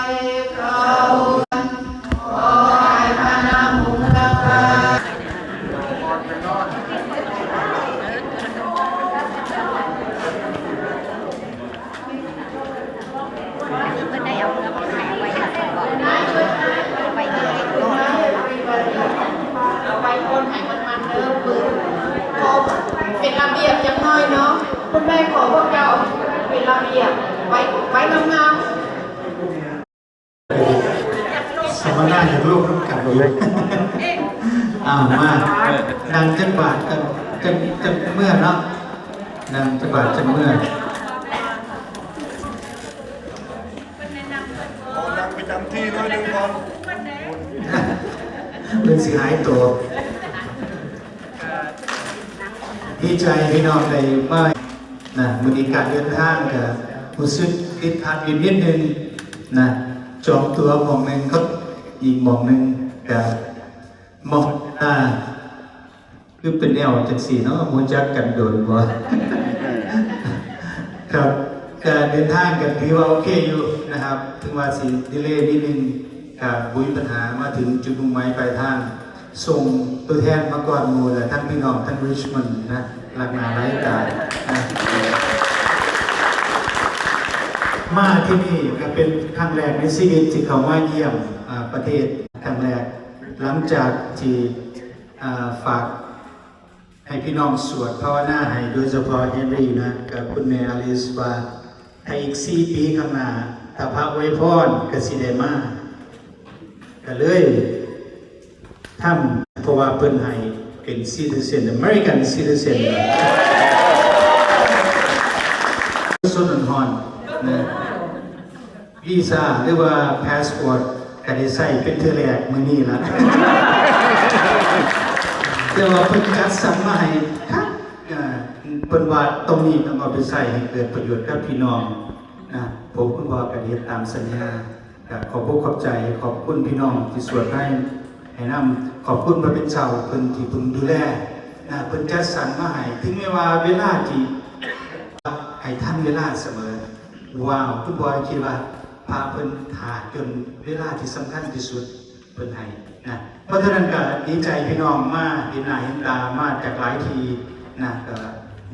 ຍ ພຣະອົງ ຂໍໃຫ້ພຣະນາມຮຸ່ງເຮືອງ. ເປັນລະບຽບຈັກໜ້ອຍເນາະ ຄຸນແມ່ ຂໍພວກເຈົ້າເປັນລະບຽບ ໄວ້ ໄວ້ງາມໆ. ສຳມະນາ ຢາກລົມນຳກັນເລີຍ. ເອົາມາ ນັ່ງຈັກບາດ ຈັກ ຈັກ ຈັກເມື່ອເນາະ ນັ່ງຈັກບາດ ຈັກເມື່ອ. ຂໍນັ່ງປະຈຳທີ່ໜ້ອຍໜຶ່ງກ່ອນ ເພິ່ນຊິຫາຍໂຕ. ດີໃຈພີ່ນ້ອງໄດ້ມານະ ມື້ນີ້ການເດີນທາງກະຮູ້ສຶກຕິດຂັດຢູ່ນິດໜຶ່ງນະ ຈອງຕົວໝ່ອງໜຶ່ງ ເຂົາອີກໝ່ອງໜຶ່ງ ກະໝ່ອງ ອ່າ ຄືເປັນແນວຈັ່ງຊີ້ເນາະ ຮູ້ຈັກກັນດົນບໍ່? ຄັບ ກະເດີນທາງກະຖືວ່າໂອເຄຢູ່ນະຄັບ ເຖິງວ່າຊິດີເລນິດໜຶ່ງ ກະບໍ່ມີບັນຫາ ມາເຖິງຈຸດມຸ່ງໝາຍປາຍທາງ. ສົ່ງຕົວແທນມາກ່ອນໝູ່ ແລະ ທັງພີ່ນ້ອງທັງ Richmond ນະ ຫຼັກໜ້າຫຼາຍຕານະ. ມາທີ່ນີ້ກໍເປັນຄັ້ງແລກໃນຊີວິດທີ່ເຂົ້າມາຢ້ຽມ ອາ ປະເທດຄັ້ງແລກ ຫຼັງຈາກທີ່ ອາ ຝາກ ໃຫ້ພີ່ນ້ອງສວດພາວະນາໃຫ້ ໂດຍສະເພາະ Henry ນະ ກັບຄຸນແມ່ Alice ວ່າ ຖ້າອີກສີ່ປີຂ້າງໜ້າ ຖ້າພະອວຍພອນກໍຊິໄດ້ມາ. ກໍເລີຍທຳ ເພາະວ່າເພິ່ນໃຫ້ເປັນ citizen American citizen ສົດຮ້ອນໆ ນະ. ວີຊາ ຫຼືວ່າ passport ກໍໄດ້ໃຊ້ເປັນເທື່ອແລກມື້ນີ້ລະ ແຕ່ວ່າເພິ່ນຈັດສັນມາໃຫ້ຄັກ. ເອີ ເພິ່ນວ່າຕົງນີ້ຕ້ອງເອົາໄປໃຊ້ໃຫ້ເກີດປະໂຫຍດກັບພີ່ນ້ອງນະ. ຜົມ ຄຸນພໍ່ກໍໄດ້ເຮັດຕາມສັນຍາ. ກໍຂອບອົກຂອບໃຈ ຂອບຄຸນພີ່ນ້ອງທີ່ສວດໃຫ້ ໃຫ້ນຳ. ຂອບຄຸນພະເປັນເຈົ້າເພິ່ນທີ່ເພິ່ງດູແລນະ ເພິ່ນຈັດສັນມາໃຫ້ ເຖິງແມ່ນວ່າເວລາທີ່ ໃຫ້ທັນເວລາສະເໝີ. ວ້າວ ຄຸນພໍ່ຄິດວ່າພະເພິ່ນຖ້າຈົນເວລາທີ່ສຳຄັນທີ່ສຸດເພິ່ນໃຫ້ນະ. ເພາະສະນັ້ນກໍດີໃຈ ພີ່ນ້ອງມາເຫັນໜ້າເຫັນຕາ ມາຈາກຫຼາຍທີ່ນະ. ກໍ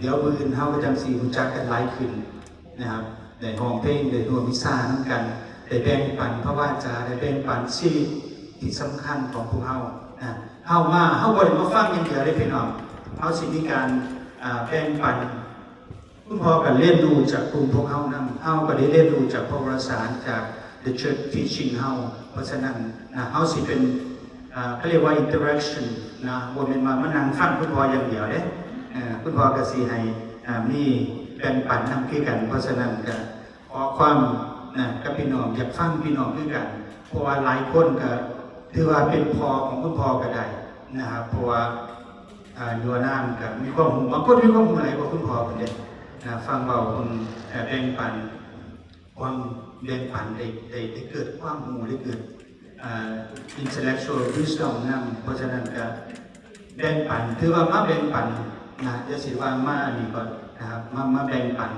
ດຽວມື້ອື່ນເຮົາກໍຈັ່ງຊິຮູ້ຈັກກັນຫຼາຍຂຶ້ນນະຄັບ ໄດ້ຮ້ອງເພງ ໄດ້ຮ່ວມວິຊານຳກັນ ໄດ້ແບ່ງປັນພະວາຈາ ໄດ້ແບ່ງປັນຊີວິດທີ່ສຳຄັນຂອງພວກເຮົານະ. ເຮົາມາ ເຮົາບໍ່ໄດ້ມາຟັງຢ່າງດຽວເດ້ພີ່ນ້ອງ ເຮົາຊິມີການ ອາ ແບ່ງປັນ. ຄຸນພໍ່ກໍຮຽນຮູ້ຈາກກຸ່ມພວກເຮົານຳ ເຮົາກໍໄດ້ຮຽນຮູ້ຈາກພະວາສານ ຈາກ The Church Teaching ເຮົາ. ເພາະສະນັ້ນນະ ເຮົາຊິເປັນ ເຂົາຮຽກວ່າ interaction ນະ ບໍ່ແມ່ນວ່າມານັ່ງຟັງຄຸນພໍ່ຢ່າງດຽວເດ້. ເອີ ຄຸນພໍ່ກໍຊິໃຫ້ ເອີ ມີແບ່ງປັນນຳຄືກັນ. ເພາະສະນັ້ນກໍຂໍຄວາມນະ ກັບພີ່ນ້ອງ ຢາກຟັງພີ່ນ້ອງຄືກັນ ເພາະວ່າຫຼາຍຄົນກໍຖືວ່າເປັນພໍ່ຂອງຄຸນພໍ່ກໍໄດ້ນະຄັບ ເພາະວ່າ ອ່າ ຢູ່ນານກໍມີຄວາມຮູ້ ບາງຄົນມີຄວາມຮູ້ຫຼາຍກວ່າຄຸນພໍ່ເພິ່ນເດ້ນະ. ຟັງເວົ້າເພິ່ນ ເອີ ແບ່ງປັນຄວາມ ແບ່ງປັນ ໄດ້ ໄດ້ ໄດ້ເກີດຄວາມຮູ້ ໄດ້ເກີດ ອ່າ intellectual wisdom ນຳ. ເພາະສະນັ້ນກໍແບ່ງປັນ ຖືວ່າມາແບ່ງປັນນະ ຢ່າຊິວ່າມາອັນນີ້ກ່ອນນະຄັບ ມາ ມາແບ່ງປັນ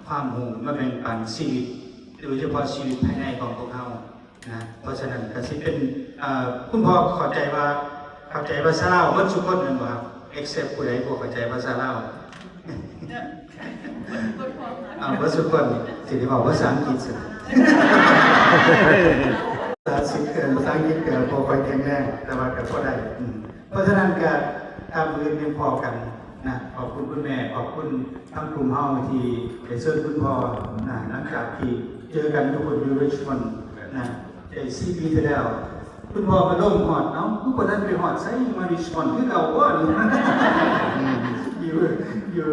ຄວາມຮູ້ ມາແບ່ງປັນຊີວິດ ໂດຍສະເພາະຊີວິດພາຍໃນຂອງພວກເຮົາ ນະ. ເພາະສະນັ້ນກໍຊິເປັນ ເອີ ຄຸນພໍ່ເຂົ້າໃຈວ່າ ເຂົ້າໃຈພາສາລາວໝົດທຸກຄົນແມ່ນບໍ່ຄັບ? Except ຜູ້ໃດບໍ່ເຂົ້າໃຈພາສາລາວ? ເອົາ ເບິດທຸກຄົນ ຊິໄດ້ເວົ້າພາສາອັງກິດຊະ. ພາສາອັງກິດກໍບໍ່ຄ່ອຍແຂງແຮງ ແຕ່ວ່າກໍພໍໄດ້. ເພາະສະນັ້ນກໍຖ້າມື້ອື່ນຍັງພໍ້ກັນນະ. ຂອບຄຸນຄຸນແມ່ ຂອບຄຸນທາງກຸ່ມເຮົາທີ່ໄດ້ເຊີນຄຸນພໍ່ນະ. ຫຼັງຈາກທີ່ເຈີກັນຢູ່ພຸ້ນ ຢູ່ Richmond ນະ ໄດ້ສີ່ປີທີ່ແລ້ວ ຄຸນພໍ່ກໍລົງຮອດ ເອົ້າ ຄືບໍ່ທັນໄປຮອດໃສ ມາ Richmond ຄືເກົ່າບໍ່? ຢູ່ ຢູ່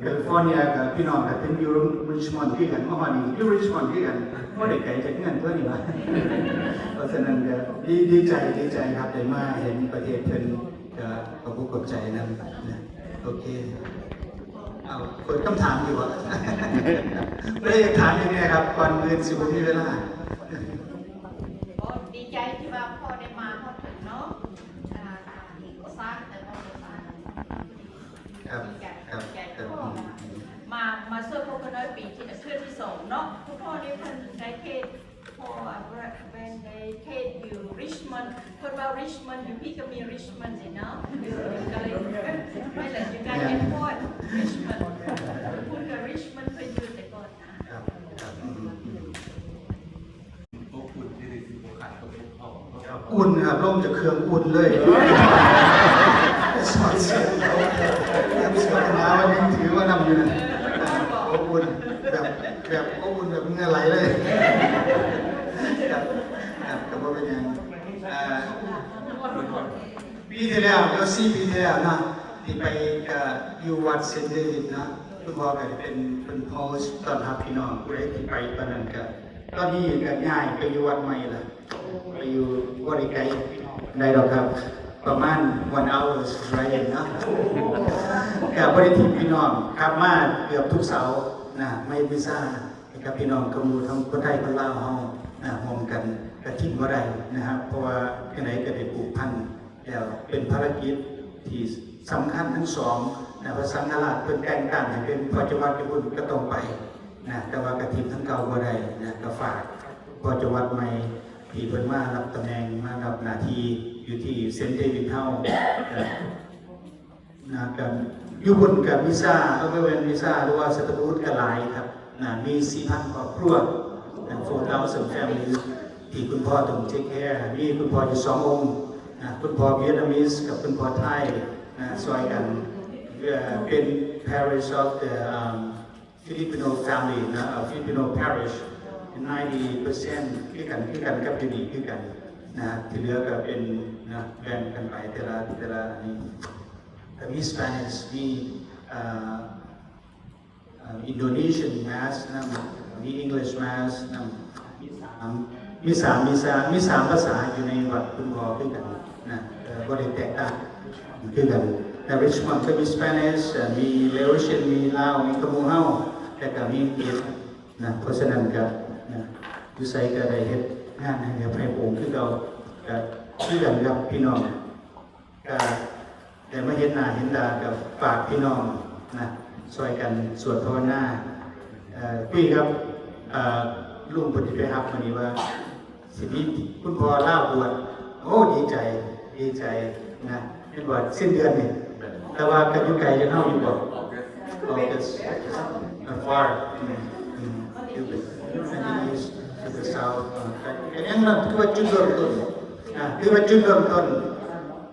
California ກໍພີ່ນ້ອງກໍເປັນຢູ່ Richmond ຄືກັນ ມາຮອດນີ້ຢູ່ Richmond ຄືກັນ ບໍ່ໄດ້ໄກຈາກເຮືອນຕົວນີ້ຫວາ. ເພາະສະນັ້ນກໍດີ ດີໃຈ ດີໃຈຄັບ ໄດ້ມາເຫັນປະເທດເພິ່ນ ກໍຂອບອົກຂອບໃຈນຳນະ. ໂອເຄ ເອົາ ເປີດຄຳຖາມຢູ່ຫວາ? ບໍ່ໄດ້ຢາກຖາມຫຍັງແດ່ຄັບ ກ່ອນອື່ນຊິບໍ່ມີເວລາ. ກໍດີໃຈທີ່ວ່າພໍ່ໄດ້ມາຮອດເຖິງເນາະ. ອ່າ ສ້າງແຕ່ວ່າບໍ່ສ້າງ. ຄັບ ດີໃຈ ຄັບ ດີໃຈ ຄັບ ພໍ່ມາ ມາຊ່ວຍພວກຂ້ານ້ອຍປີທີ່ ເທື່ອທີສອງເນາະ. ຄຸນພໍ່ນີ້ເພິ່ນໄດ້ເທດ ເພາະວ່າ when they came to Richmond ເພິ່ນວ່າ Richmond ຢູ່ພີ້ກໍມີ Richmond ເດ້ເນາະ. ກໍເລີຍ ໄປແລ້ວຢູ່ໃກ້ airport Richmond ພຸ້ນກໍ Richmond ເພິ່ນຢູ່ແຕ່ກ່ອນນະ. ອືມ ອົບອຸ່ນທີ່ໄດ້ຊິບໍ່ຂາດກັບພວກເຮົາເນາະ. ອຸ່ນຄັບ ລົງຈາກເຄື່ອງອຸ່ນເລີຍ. ສອດເສຍ ເສຍໜາວ ຍັງຖືວ່ານຳຢູ່ນະ. ອົບອຸ່ນແບບ ແບບອົບອຸ່ນແບບເຫື່ອໄຫຼເລີຍ. ຄັບ ຄັບ ກໍບໍ່ເປັນຫຍັງ. ອ່າ ປີທີ່ແລ້ວ ຫຼື ສີ່ປີທີ່ແລ້ວເນາະ ທີ່ໄປ ເອີ ຢູ່ວັດ Saint David ເນາະ ຄຸນພໍ່ກໍໄດ້ເປັນ ເປັນ host ຕ້ອນຮັບພີ່ນ້ອງ ຜູ້ໃດທີ່ໄປຕອນນັ້ນກໍ ຕອນນີ້ກໍຍ້າຍໄປຢູ່ວັດໃໝ່ລະ ໄປຢູ່ ບໍ່ໄດ້ໄກໄດ້ດອກຄັບ ປະມານ one hour drive ເນາະ. ກໍບໍ່ໄດ້ຖິ້ມພີ່ນ້ອງ ກັບມາເກືອບທຸກເສົານະ ມາເຮັດວິຊາ ໃຫ້ກັບພີ່ນ້ອງກັບໝູ່ທັງຄົນໄທຄົນລາວເຮົານະ ຮ່ວມກັນກະຖິ້ມບໍ່ໄດ້ນະຄັບ ເພາະວ່າຈັ່ງໃດກໍໄດ້ຜູກພັນແລ້ວ ເປັນພາລະກິດທີ່ສຳຄັນທັງສອງນະ. ພະສັງຄະລາດເພິ່ນແຕ່ງຕັ້ງໃຫ້ເປັນພໍ່ເຈົ້າວັດຢູ່ພຸ້ນກໍຕ້ອງໄປນະ ແຕ່ວ່າກະຖິ້ມທາງເກົ່າບໍ່ໄດ້ນະ. ກໍຝາກພໍ່ເຈົ້າວັດໃໝ່ທີ່ເພິ່ນມາຮັບຕຳແໜ່ງ ມາຮັບໜ້າທີ່ ຢູ່ທີ່ເຊນເດວິດເຮົາ ນະ ນະ ກໍຢູ່ພຸ້ນກໍມີຊາ ເອີ ບໍ່ແມ່ນມີຊາ ຫຼືວ່າສັດຕະບູດກໍຫຼາຍຄັບ ນະ ມີສີ່ພັນຄອບຄົວ ນະ four thousand families ທີ່ຄຸນພໍ່ຕ້ອງ take care ມີຄຸນພໍ່ຢູ່ສອງອົງ ນະ ຄຸນພໍ່ຫວຽດນາມິສກັບຄຸນພໍ່ໄທ ນະ ຊ່ອຍກັນ ເອີ ເປັນ parish of the, um, Filipino family ນະ ເອີ Filipino parish ninety percent ຄືກັນ ຄືກັນກັບຢູ່ນີ້ຄືກັນນະ ທີ່ເຫຼືອກໍເປັນນະ ແບ່ງກັນໄປແຕ່ລະ ແຕ່ລະອັນນີ້ ກໍມີ Spanish ມີ ເອີ ເອີ Indonesian Mass ນຳ ມີ English Mass ນຳ ມີສາມ ມີສາມ ມີສາມ ມີສາມພາສາຢູ່ໃນວັດຄຸນພໍ່ຄືກັນນະ ເອີ ບໍ່ໄດ້ແຕກຕ່າງຄືກັນ. ໃນ Richmond ກໍມີ Spanish ເອີ ມີ Laotian ມີລາວ ມີຂະໝູເຮົາ ແລ້ວກໍມີອັງກິດນະ. ເພາະສະນັ້ນກໍນະ ຢູ່ໃສກໍໄດ້ເຮັດງານໃຫ້ ໃຫ້ພະອົງຄືເກົ່າ ກໍຄືກັນກັບພີ່ນ້ອງ ກໍ ໄດ້ມາເຫັນໜ້າເຫັນຕາ ກໍຝາກພີ່ນ້ອງນະ ຊ່ອຍກັນສວດພາວະນາ ເອີ ຄຸຍກັບ ເອີ ລຸງເພິ່ນທີ່ໄປຮັບມື້ນີ້ວ່າ ຊິມີຄຸນພໍ່ລາວບວດ. ໂອ້ ດີໃຈ ດີໃຈນະ ເຫັນວ່າສິ້ນເດືອນນີ້ ແຕ່ວ່າກໍຢູ່ໄກຈາກເຮົາຢູ່ບໍ່? August. Far. ອືມ ອືມ to the east, to the south. ກໍຍັງນັ້ນ ຖືວ່າຈຸດເລີ່ມຕົ້ນນະ ຖືວ່າຈຸດເລີ່ມຕົ້ນ.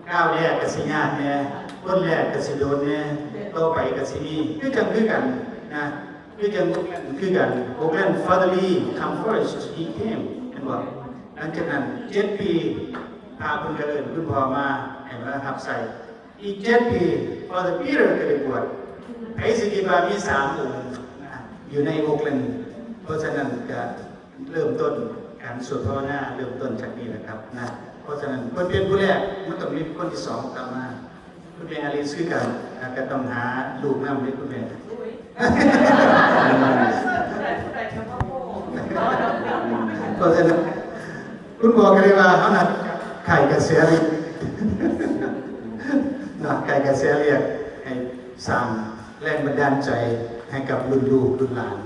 ກ້າວແລກກໍຊິຍາກແດ່ ຕົ້ນແລກກໍຊິໂດນແດ່ ຕໍ່ໄປກໍຊິມີ ຄືຈັ່ງຄືກັນນະ ຄືຈັ່ງຄືກັນ. Oakland, Father Lee come first, he came ແມ່ນບໍ່? ຫຼັງຈາກນັ້ນເຈັດປີ ພະເພິ່ນກໍເອີ້ນຄຸນພໍ່ມາໃຫ້ມາຮັບໃຊ້. ອີກເຈັດປີ Father Peter ກໍໄດ້ບວດ. ໃຜຊິຄິດວ່າມີສາມອົງນະ ຢູ່ໃນ Oakland. ເພາະສະນັ້ນກໍ ເລີ່ມຕົ້ນການສວດພາວະນາ ເລີ່ມຕົ້ນຈາກນີ້ແຫຼະຄັບນະ. ເພາະສະນັ້ນ ເພິ່ນເປັນຜູ້ແລກ ມັນຕ້ອງມີຄົນທີສອງຕາມມາ. ຄຸນແມ່ອາລີຊຄືກັນ ກໍຕ້ອງຫາລູກນຳເດ້ຄຸນແມ່. ເພາະສະນັ້ນ ຄຸນພໍ່ກໍເລີຍວ່າ ເຮົານະ ຂາຍກະແສເນາະ ຂາຍກະແສລຽກ ໃຫ້ສ້າງແຮງບັນດານໃຈໃຫ້ກັບລຸ້ນລູກລຸ້ນຫຼານ.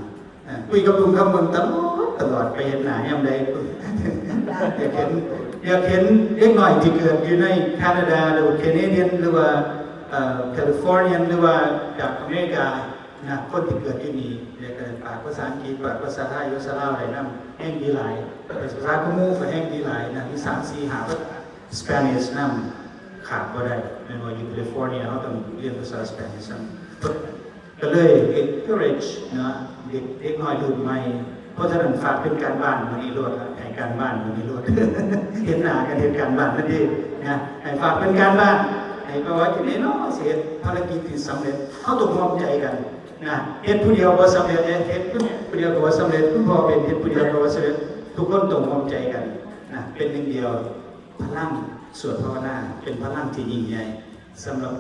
ເອີ ຄຸຍກັບລຸງຄຳເບິ່ງຕະຫຼອດ ຕະຫຼອດ ໄປເຮັດນາຍາມໃດ ຢາກເຫັນ ຢາກເຫັນເດັກນ້ອຍທີ່ເກີດຢູ່ໃນຄານາດາ ຫຼືວ່າ Canadian ຫຼືວ່າ ເອີ Californian ຫຼືວ່າຈາກອາເມລິການະ ຄົນທີ່ເກີດຢູ່ນີ້ ແລ້ວກໍປາກພາສາອັງກິດ ປາກພາສາໄທ ພາສາລາວໄດ້ນຳ ແຮງດີຫຼາຍ ພາສາຂະໝູກໍແຮງດີຫຼາຍນະ ມີສາມ ສີ່ ຫ້າ ພາສາ Spanish ນຳ ຂາດບໍ່ໄດ້ ແມ່ນວ່າຢູ່ California ເຮົາຕ້ອງຮຽນພາສາ Spanish ນຳ. ກໍເລີຍ encourage ເນາະ ເດັກ ເດັກນ້ອຍລຸ້ນໃໝ່. ເພາະສະນັ້ນ ຝາກເປັນການບ້ານມື້ນີ້ໂລດ ໃຫ້ການບ້ານມື້ນີ້ໂລດ ເຫັນໜ້າກັນເຮັດການບ້ານນັ້ນເດ້ນະ ໃຫ້ຝາກເປັນການບ້ານ ໃຫ້ ເພາະວ່າຈັ່ງໃດເນາະ ຊິເຮັດພາລະກິດທີ່ສຳເລັດ ເຮົາຕ້ອງຮ່ວມໃຈກັນນະ. ເຮັດຜູ້ດຽວບໍ່ສຳເລັດເດ້ ເຮັດຜູ້ດຽວກໍບໍ່ສຳເລັດ ຄຸນພໍ່ເປັນ ເຮັດຜູ້ດຽວກໍບໍ່ສຳເລັດ ທຸກຄົນຕ້ອງຮ່ວມໃຈກັນນະ ເປັນໜຶ່ງດຽວ. ພະລັງສວດພາວະນາເປັນພະລັງທີ່ຍິ່ງໃຫຍ່ສຳລັບ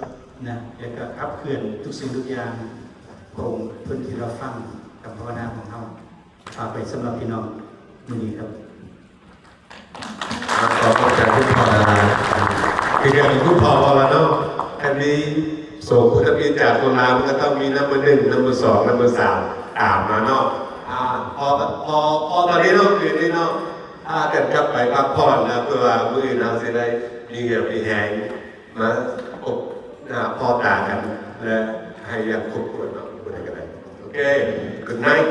ນະ ແລະກໍຂັບເຄື່ອນທຸກສິ່ງທຸກຢ່າງ. ພະອົງເພິ່ນທີ່ຮັບຟັງການພາວະນາຂອງເຮົາ ຝາກໄວ້ສຳລັບພີ່ນ້ອງມື້ນີ້ຄັບ. ຂໍຂອບໃຈຄຸນພໍ່ຫຼາຍໆ ຄືກັນ ຄຸນພໍ່ເວົ້າລະເນາະ ຄັນມີໂສງພຸດທະປີຈາກໂຄລານ ມັນກໍຕ້ອງມີ number ໜຶ່ງ number ສອງ number ສາມ ຕາມມາເນາະ. ອ່າ ພໍ ພໍ ພໍຕອນນີ້ເນາະ ຄືນີ້ເນາະ ພາກັນກັບໄປພັກຜ່ອນນະ ເພື່ອວ່າມື້ອື່ນເຮົາຊິໄດ້ມີເຫື່ອມີແຮງມາພົບໜ້າພໍ້ຕາກັນ ແລະ ໃຫ້ຢ່າງຄົບຖ້ວນເນາະ ຜູ້ໃດກໍໄດ້. ໂອເຄ good night.